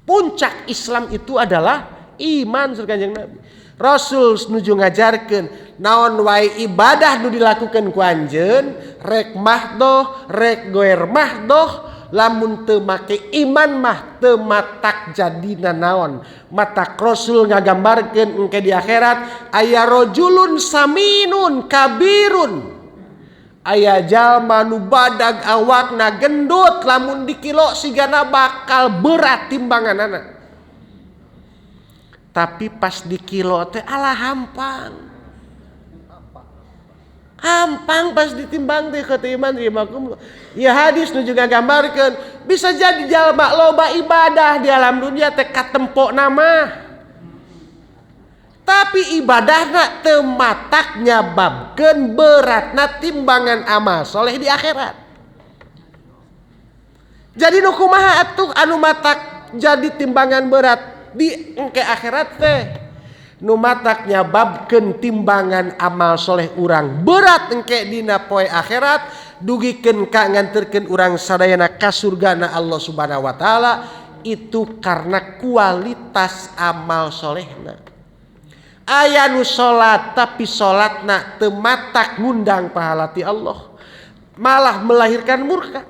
Puncak Islam itu adalah iman sur Kanjeng Nabi. Rasul nuju ngajarkeun naon wae ibadah nu dilakukeun ku anjeun, rek mahdoh, rek goer mahdoh, lamun teu make iman mah teu matak jadina naon. Matak Rasul ngagambarkeun engke di akhirat aya rajulun saminun kabirun. Aya jalma nu badag awakna gendut lamun dikilo sigana bakal berat timbanganana. Tapi pas dikilo teh ala hampang. Hampang pas ditimbang teh ketimbang rimakum. Ya hadis nu juga gambarkeun bisa jadi jalma loba ibadah di alam dunia teh katempo nama. Tapi ibadahna teu matak nyababkeun beratna timbangan amal soleh di akhirat. Jadi nu kumaha atuh anu matak jadi timbangan berat di engke akhirat teh? Nu matak nyababkeun timbangan amal soleh urang berat engke dina poe akhirat, dugikeun ka nganterkeun urang sadayana ka surgana Allah Subhanahu wa taala, itu karena kualitas amal solehna. Aya nu salat tapi salatna teu matak ngundang pahala ti Allah, malah melahirkan murka.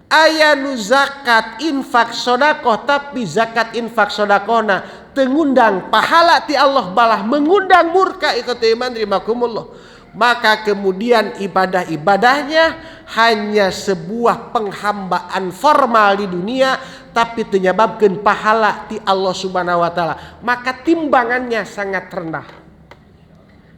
Aya nu zakat infak sodakoh tapi zakat infak sodakohna teu ngundang pahala ti Allah, malah mengundang murka. Ikut iman rimakumullah. Maka kemudian ibadah-ibadahnya hanya sebuah penghambaan formal di dunia, tapi menyebabkan pahala ti Allah Subhanahu wa taala. Maka timbangannya sangat rendah.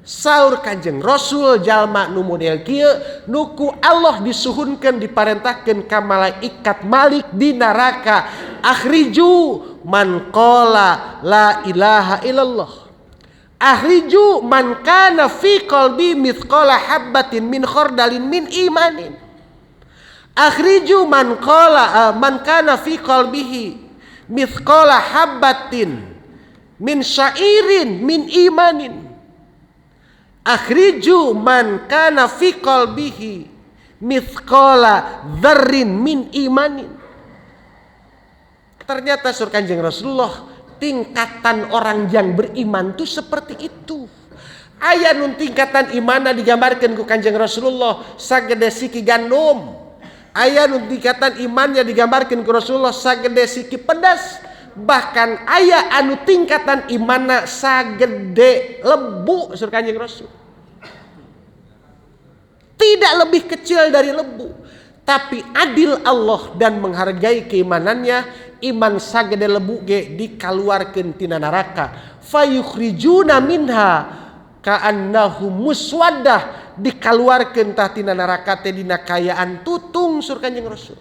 Saur Kanjeng Rasul jalma nu model kieu nuku Allah disuhunkeun diparentahkeun ka malaikat Malik di neraka, akhriju man qala la ilaha illallah. Akhriju man kana fi qalbi mithqala habbatin min khardalin min imanin. Akhriju man qala man kana fi qalbihi mithqala habbatin min syairin min imanin. Akhriju man kana fi qalbihi mithqala dzarrin min imanin. Ternyata sur Kanjeng Rasulullah tingkatan orang yang beriman itu seperti itu. Aya nu tingkatan imanna digambarkeun ku Kanjeng Rasulullah sagede siki gandum. Aya nu tingkatan imannya digambarkeun ku Rasulullah sagede siki pedas. Bahkan aya anu tingkatan imanna sagede lebu sur Kanjeng Rasul. Tidak lebih kecil dari lebu. Tapi adil Allah dan menghargai keimanannya, iman sagede lebu ge dikaluarkeun tina neraka. Fayukhrijuna minha ka'annahu muswaddah, dikaluarkeun tah tina neraka teh dina kayaan tutung sur Kanjeng Rasul.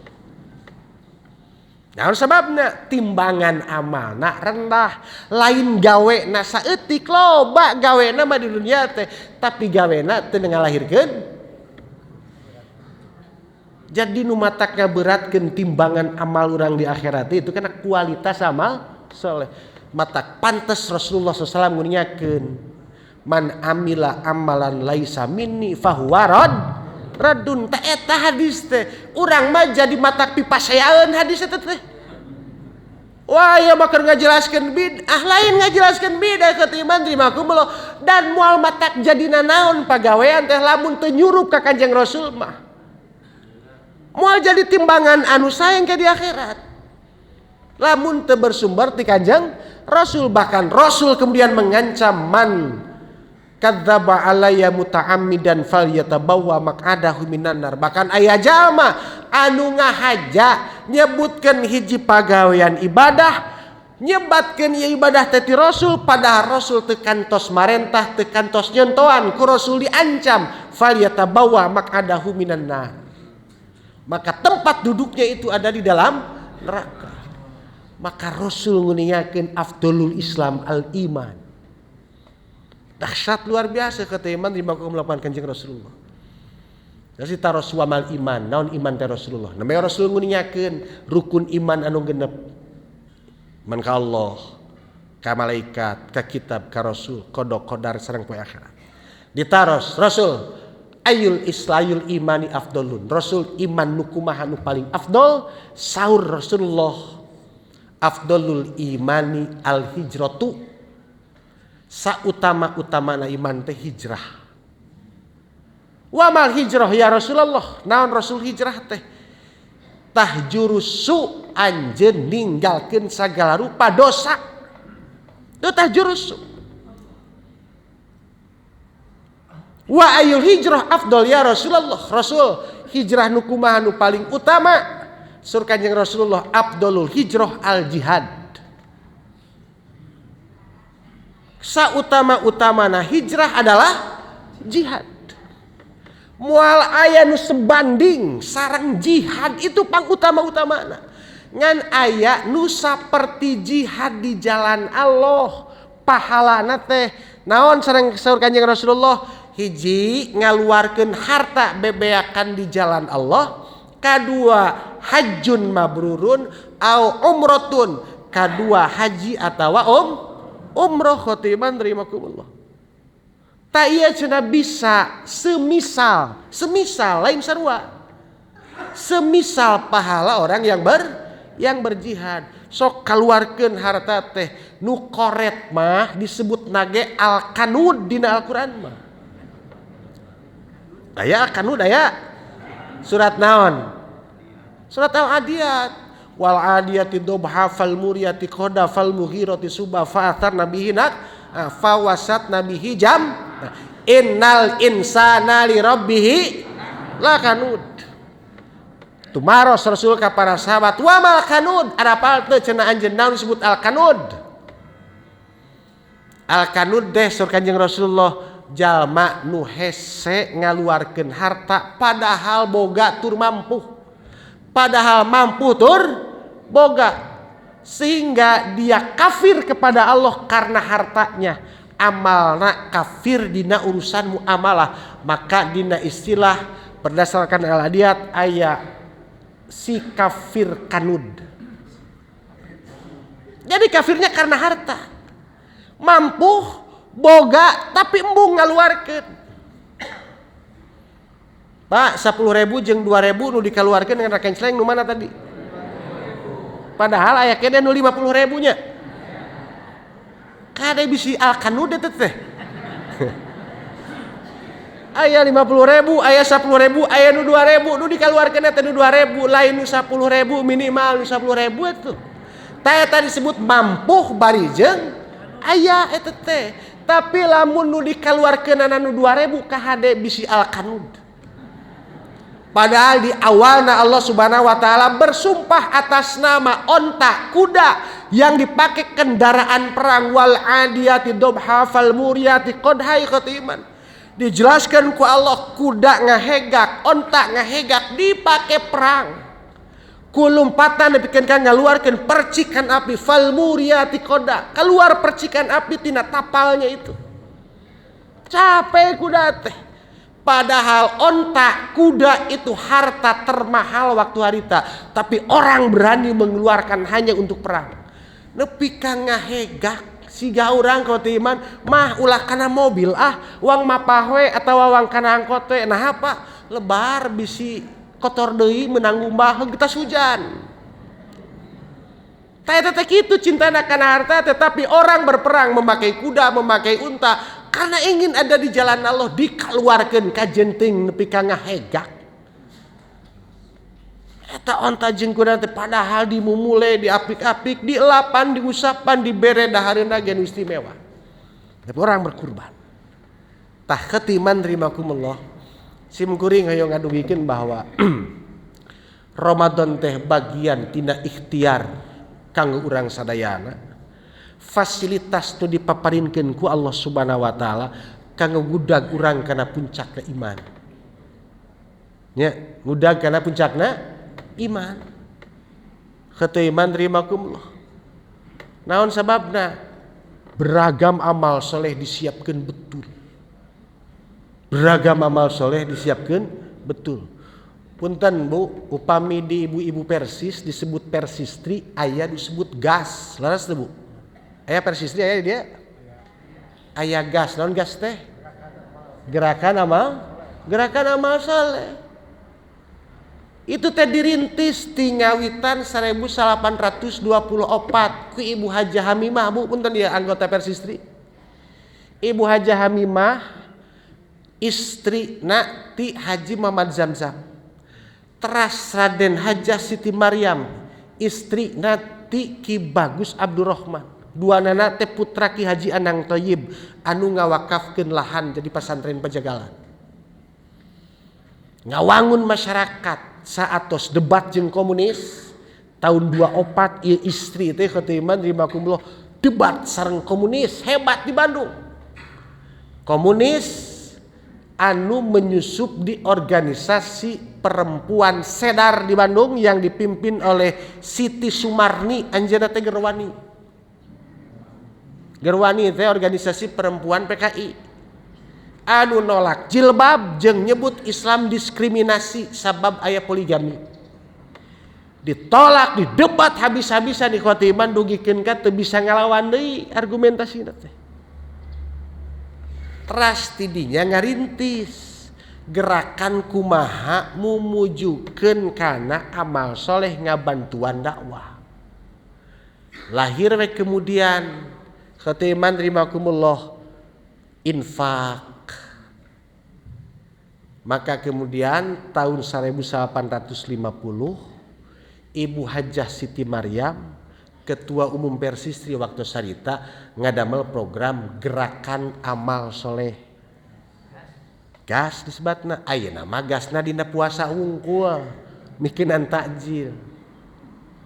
Naon sababna? Timbangan amalna rendah, lain gawena saeutik, loba gawena mah di dunia teh, tapi gawena teu ngalahirkeun. Jadi nu matak ngaberatkeun timbangan amal urang di akhirat itu karena kualitas amal soleh. Matak pantes Rasulullah SAW nguningakeun man amila amalan laisa minni fahuwa raddun. Ta eta hadis teh urang mah jadi matak pipaseaeun hadis eta teh. Wah ya mah keur ngajelaskeun bid'ah, lain ngajelaskeun bid'ah ketimbang rimakumullah dan moal matak jadi nanaon pagawean teh lamun teu nyurup ka Kanjeng Rasul mah. Moal jadi timbangan anu sayang ke di akhirat. Lamun teu bersumber ti Kanjeng Rasul, bahkan Rasul kemudian mengancam man kadzdzaba alayya muta'ammidan falyatabawwa maq'adahu minan nar. Bahkan aya jalma anu ngahaja nyebutkeun hiji pagawean ibadah, nyebatkeun ieu ibadah teh ti Rasul, padahal Rasul teu kantos marentah, teu kantos nyontoan, ku Rasul diancam falyatabawwa maq'adahu minan nar. Maka tempat duduknya itu ada di dalam neraka. Maka Rasul nguningakeun afdolul Islam al-iman. Dahsyat luar biasa kata iman rimakum melakukan Kanjeng Rasulullah. Jadi taros wamal iman, naon iman teh Rasulullah. Namanya Rasul nguningakeun rukun iman anu genep. Iman ka Allah, ka malaikat, ka kitab, ka Rasul, qada qadar sareng poe akhirat. Ditaros Rasul ayul islayul imani afdolun. Rasul iman nu kumaha nu paling afdol? Saur Rasulullah afdolul imani al hijratu. Sautama-utamana iman teh hijrah. Wa mal hijrah ya Rasulullah? Naon Rasul hijrah teh? Tahjurusu anjeun ninggalkeun sagala rupa dosa. Itu tahjurusu. Wa ayul hijrah afdol ya Rasulullah? Rasul hijrah nu kumaha nu paling utama? Sur Kanjeng Rasulullah afdolul hijrah al jihad. Sautama-utamana hijrah adalah jihad. Moal aya nu sebanding sareng jihad itu pangutama-utamana. Ngan aya nu saperti jihad di jalan Allah, pahalana teh naon sareng saur Kanjeng Rasulullah? Hiji ngaluarkeun harta bebeakan di jalan Allah, kadua hajjun mabrurun au umratun, kadua haji atawa umroh khotiman rimakumullah. Tak iya cenah bisa semisal lain sarua. Semisal pahala orang yang berjihad. Sok kaluarkeun harta teh nu koret mah disebut nage al-kanud dina Al-Qur'an mah. Aya al-kanud aya surat naon? Surat Al-Adiyat. Wal adiyati dobha fal muriyati qada fal mughirati subha fa atharna bihi nak fa wasatna bihi jam innal insana li rabbih lakanud. Tumaros Rasul ka para sahabat wa mal kanud, arapal teu cenah anjeun naon disebut al kanud? Al kanud deh sur Kanjeng Rasulullah jalma nu hese ngaluarkeun harta padahal boga tur mampu. Padahal mampu tur boga, sehingga dia kafir kepada Allah karena hartanya. Amalna kafir dina urusan muamalah. Maka dina istilah berdasarkan al-adiyat aya si kafir kanud. Jadi kafirnya karena harta. Mampu boga tapi embung ngaluarkeun. Pak, 10.000 jeung 2.000 nu dikaluarkeun dengan rakenceleng nu mana tadi? Padahal aya keneh nu 50.000 nya. Kade bisi al-kanud eta teh. Aya 50.000, aya 10.000, aya nu 2.000, nu dikaluarkeun teh nu 2.000, lain nu 10.000 minimal nu 10.000 atuh. Tah eta disebut mampuh bari jeung aya eta teh. Tapi lamun nu dikaluarkeunana nu 2.000 kahade bisi alkanud. Padahal di awalna Allah Subhanahu wa taala bersumpah atas nama onta, kuda yang dipakai kendaraan perang, wal adiyati dobha fal muriyati qadha iman. Dijelaskan ku Allah kuda ngahegak, onta ngahegak dipakai perang. Ku lompatan dipikeun ka ngaluarkeun percikan api fal muriyati qadha. Keluar percikan api tina tapalnya itu. Capek kuda teh. Padahal onta, kuda itu harta termahal waktu harita, tapi orang berani mengeluarkan hanya untuk perang. Nepi ka ngahegak siga urang ka teu iman mah ulah kana mobil ah, wang mapah we atawa wang kana angkot we. Nah apa? Lebar bisi kotor deui meunang ngumbah geus hujan. Tah eta teh kitu cintana kana harta, tetapi orang berperang memakai kuda, memakai unta karena ingin ada di jalan Allah, dikeluarkan ka jenting nepi ka ngahegak. Eta onta jeung kuda teh padahal dimumule, diapik-apik, dielapan, diusapan, dibere dahareuna ge nu istimewa. Tapi orang berkurban. Tah ketiman rimakumullah. Sim kuring hoyong ngadugikeun bahwa Ramadan teh bagian tina ikhtiar kanggo urang sadayana. Fasilitas nu dipaparinkeun ku Allah Subhanahu wa taala kanggo ngudag urang kana puncakna iman. Nya, ngudag kana puncakna iman. Kitu iman rimakumullah. Naon sababna? Beragam amal soleh disiapkeun betul. Beragam amal soleh disiapkeun betul. Punten Bu, upami di ibu-ibu Persis disebut Persistri, aya disebut gas. Leres teu Bu? Aya Persistri aya dia? Aya gas. Naon gas teh? Gerakan amal soleh. Itu teh dirintis ti ngawitan 1824 ku Ibu Hajah Hamimah, Bu, punten dia anggota Persistri. Ibu Hajah Hamimah istri na ti Haji Muhammad Zamzam. Teras Raden Hajah Siti Maryam istri na ti Ki Bagus Abdurrahman. Dua nana teh putra Ki Haji Anang Toyib anu ngawakafkeun lahan jadi pesantren Pajagalan. Ngawangun masyarakat saatos debat jeung komunis tahun 24 ieu istri teh ketiman rimakumullah debat sareng komunis hebat di Bandung. Komunis anu menyusup di organisasi perempuan Sedar di Bandung yang dipimpin oleh Siti Sumarni, anjeunna teh Gerwani. Gerwani teh organisasi perempuan PKI. Anu nolak jilbab jeung nyebut Islam diskriminasi sabab aya poligami. Ditolak, didebat habis-habisan di khotiman dugikeun ka teu bisa ngalawan deui argumentasina teh. Teras tidinya ngarintis gerakan kumaha mumujukeun kana amal soleh ngabantuan dakwah. Lahir we kemudian khotiman rimakumullah infak. Maka kemudian tahun 1850 Ibu Hajah Siti Maryam Ketua Umum Persistri waktu sarita ngadamel program Gerakan Amal Soleh. Gas disebutna ayeuna mah gasna dina puasa wungkul mikinan takjil.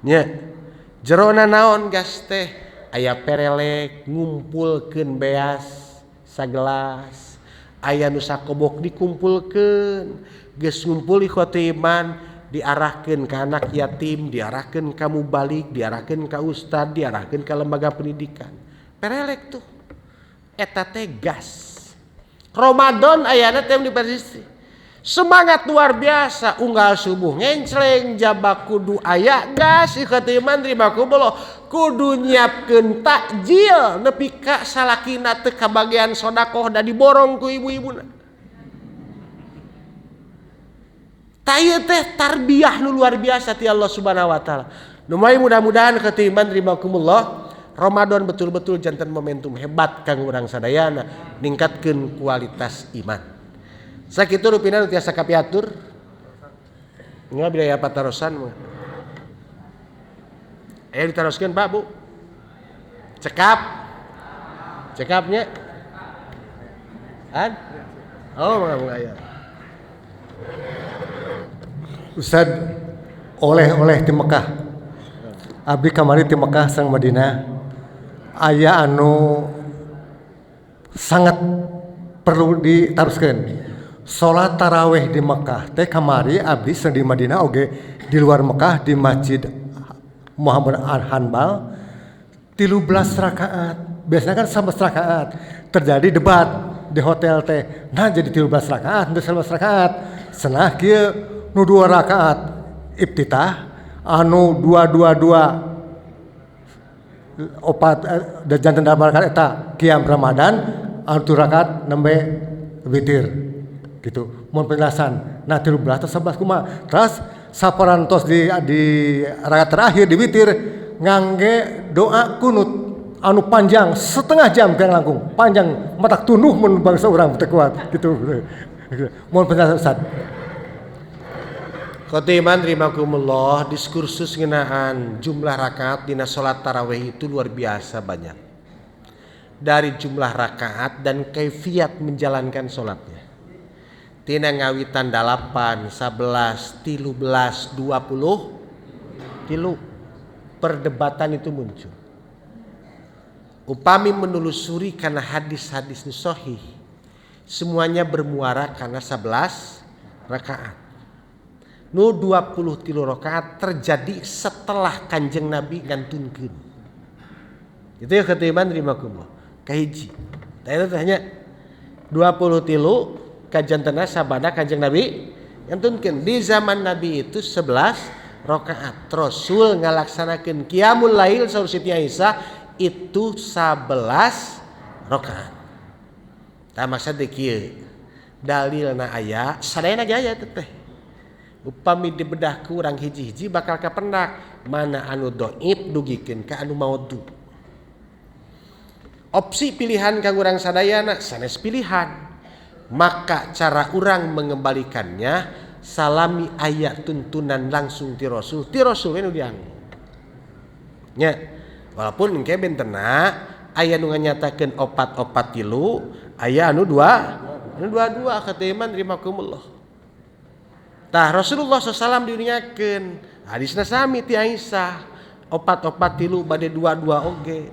Nya jerona naon gas teh aya perelek ngumpulkeun beas sagelas, aya nu sakobok dikumpulkeun, geus ngumpul ikhwati iman diarahkeun ka anak yatim, diarahkeun ka mubalik, diarahkeun ka ustad, diarahkeun ka lembaga pendidikan. Perelek tuh eta teh gas. Ramadan ayana teh di Persistri. Semangat luar biasa, unggal subuh ngencleng jabak kudu aya gas ikhwati iman rimakumullah kudu nyiapkeun takjil nepi ka salakina teu kabagian sodakoh da diborong ku ibu-ibuna. Tah ieu teh tarbiyah nu luar biasa ti Allah Subhanahu wa taala. Nu mudah-mudahan ketiman rimakumullah Ramadan betul-betul janten momentum hebat kanggo urang sadayana ningkatkeun kualitas iman. Sakitu rupina nu tiasa kapiatur. Nggak bila ya patarosan mah. Ayo ditaroskeun Pak Bu. Cekap. Cekapnya. An? Oh, mangga aya. Ustad oleh-oleh di Mekah. Abdi kamari di Mekah sareng Madinah. Aya anu sangat perlu ditaroskeun. Salat taraweh di Mekah teh kamari abdi sareng di Madinah oge di luar Mekah di Masjid Muhammad Al-Hanbal 13 rakaat. Biasanya kan 11 rakaat. Terjadi debat di hotel teh. Nah jadi 13 rakaat, 11 rakaat. Senah kieu nu 2 rakaat iftitah anu 2 2 2 opat janten dalam rakaat eta qiyam Ramadan anu 7 rakaat nembe witir gitu. Mohon penjelasan. Nah 13 atau 11 kumaha. Terus saparantos di rakaat terakhir di witir ngangge doa kunut anu panjang setengah jam kan langkung panjang matak tunduh mun bangsa urang teu kuat gitu. Mohon penjelasan Ustaz. Khotiman rahimakumullah, diskursus ngeunaan jumlah rakaat dina salat tarawih itu luar biasa banyak. Dari jumlah rakaat dan kaifiat menjalankan salatnya. Tina ngawitan 8, 11, 13, 20, tilu perdebatan itu muncul. Upami menelusuri karena hadis-hadis nu sahih, semuanya bermuara karena 11 rakaat. Nu 23 rakaat terjadi setelah Kanjeng Nabi ngantunkeun. Itu ya ketiban rahimakumullah. Kahiji. Tah itu hanya 23 kajantena sabada Kanjeng Nabi ngantunkeun. Di zaman Nabi itu 11 rakaat. Rasul ngalaksanakeun qiyamul lail saur Siti Aisyah itu 11 rakaat. Tah maksud kieu. Dalilna aya, sadayana ge aya teh. Upami dibedah ku urang hiji-hiji bakal kapendak mana anu dhaif dugikeun ka anu maudhu. Opsi pilihan ka urang sadayana sanes pilihan. Maka cara urang mengembalikannya salami aya tuntunan langsung ti Rasul, ti Rasul we nu dianggo. Nya, walaupun engke bentena aya nu nganyatakeun opat-opat tilu, aya anu dua, anu dua-dua katiman rahimakumullah. Tah Rasulullah SAW diuningakeun hadisna sami ti Aisyah opat-opat tilu bade dua-dua oge.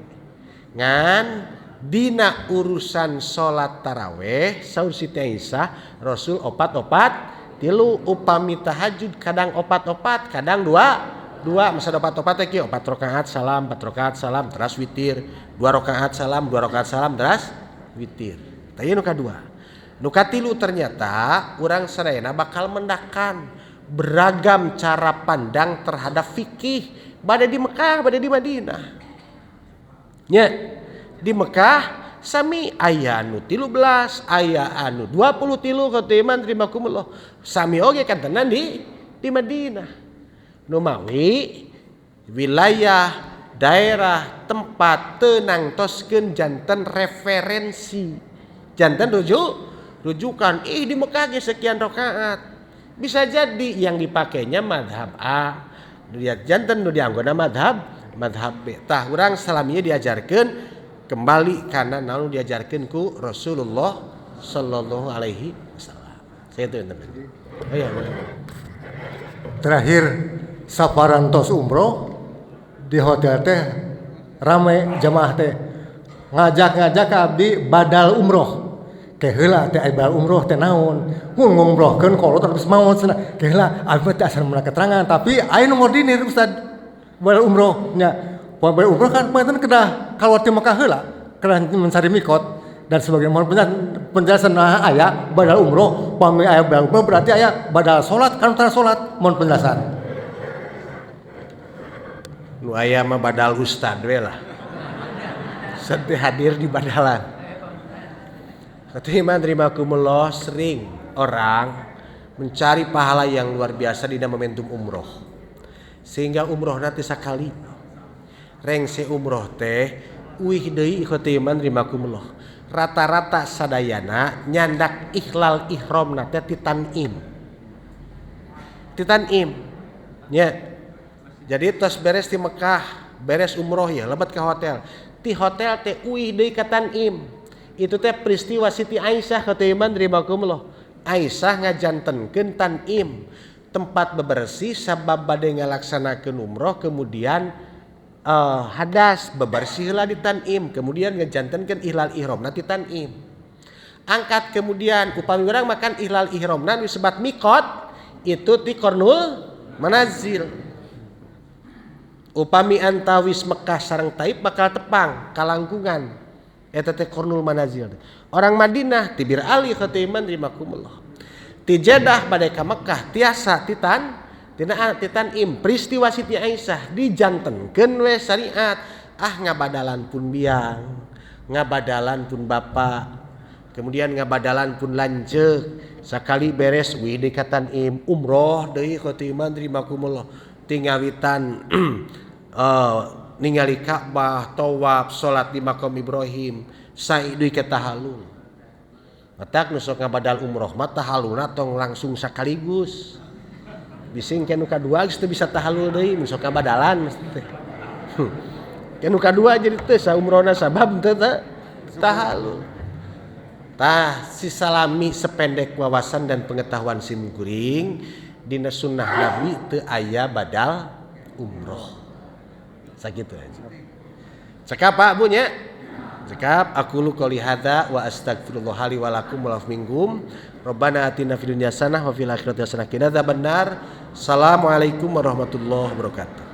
Ngan dina urusan salat taraweh saur Siti Aisyah Rasul opat-opat tilu, upami tahajud kadang opat-opat kadang dua dua. Masa opat-opat teh kieu 4 rakaat salam, 4 rakaat salam teras witir, 2 rakaat salam, 2 rakaat salam teras witir. Tah ieu nu kadua. Nu katilu ternyata urang sadayana bakal mendakan beragam cara pandang terhadap fikih bade di Mekah bade di Madinah. Nya di Mekah sami aya anu 13, aya anu 23 khotiman rahimakumullah. Sami oge kantenan di Madinah. Nu mawi wilayah, daerah, tempat teu nangtoskeun janten referensi. Janten rujukan, di Mekah ge sekian rakaat. Bisa jadi yang dipakainya madhab A, lihat janten nu dianggona madhab B. Tah urang salaminya diajarkeun kembali karena naon diajarkeun ku Rasulullah sallallahu alaihi wasallam. Saya itu teman. Oh iya. Terakhir saparantos umroh di hotel teh rame jamaah teh ngajak-ngajak ka abdi badal umroh. Ke heula teh badal umroh teh naon? Mun ngumrohkeun kolot terus maot cenah. Ke heula abdi teh asal meunang keterangan tapi aya nu ngordinir Ustad badal umroh nya. Badal umroh kan panten kedah kaluar ti Mekah heula, kedah mencari mikot dan sebagainya. Mohon penjelasan nah aya badal umroh, pami aya badal umroh berarti aya badal salat kan tara salat, mohon penjelasan. Nu aya mah badal ustad we lah. Ustad hadir di badalan. Ketiman rahimakumullah, sering orang mencari pahala yang luar biasa di dalam momentum umroh. Sehingga umroh nanti sakali. Rengse umroh teh uih deui khotiman rahimakumullah. Rata-rata sadayana nyandak ihlal ihramna teh ti Tan'im. Ti Tan'im. Nya. Jadi tos beres di Mekah, beres umroh ya, lebet ke hotel. Ti hotel teh uih deui ka Tan'im. Itu teh peristiwa Siti Aisyah ketimbang ribakumullah. Aisyah ngajantenkeun Tan'im tempat bebersih sabab bade ngalaksanakeun umroh, kemudian hadas bebersihlah di Tan'im, kemudian ngejantenkeun ihlal ihramna ti Tan'im. Angkat kemudian upami urang makan ihlal ihramna disebut miqat itu ti Qarnul Manazil. Upami antawis Mekah sareng Taif bakal tepang kalangkungan eta teh Qarnul Manazil. Orang Madinah ti Bir Ali khatiman rimakumullah. Ti Jeddah bade ka Mekah tiasa ti Tan'im. Peristiwa Siti Aisyah dijantenkeun we syariat. Ah ngabadalan pun biang, ngabadalan pun bapak, kemudian ngabadalan pun lanceuk. Sakali beres wih di ka Tan'im umroh deui khatiman rimakumullah. Tingawitan ningali Ka'bah, tawaf, salat di makam Ibrahim, sa'i deui ka tahalul. Matak nu sok ngabadal umroh mah tahalulna tong langsung sakaligus. Bising ke nu kadua geus teu bisa tahalul deui, nu sok ngabadalan mesti teh. Ke nu kadua jadi teu saumrohna sabab teu tahalul. Tah si salami sependek wawasan dan pengetahuan sim kuring dina sunnah Nabi teu aya badal umroh. Sakitu aja. Cekap Pak Bu nya? Cekap aku lu qouli hadza wa astaghfirullah li wa lakum wa minkum. Rabbana atina fid dunya hasanah wa fil akhirati hasanah qina adzabannar. Assalamualaikum warahmatullahi wabarakatuh.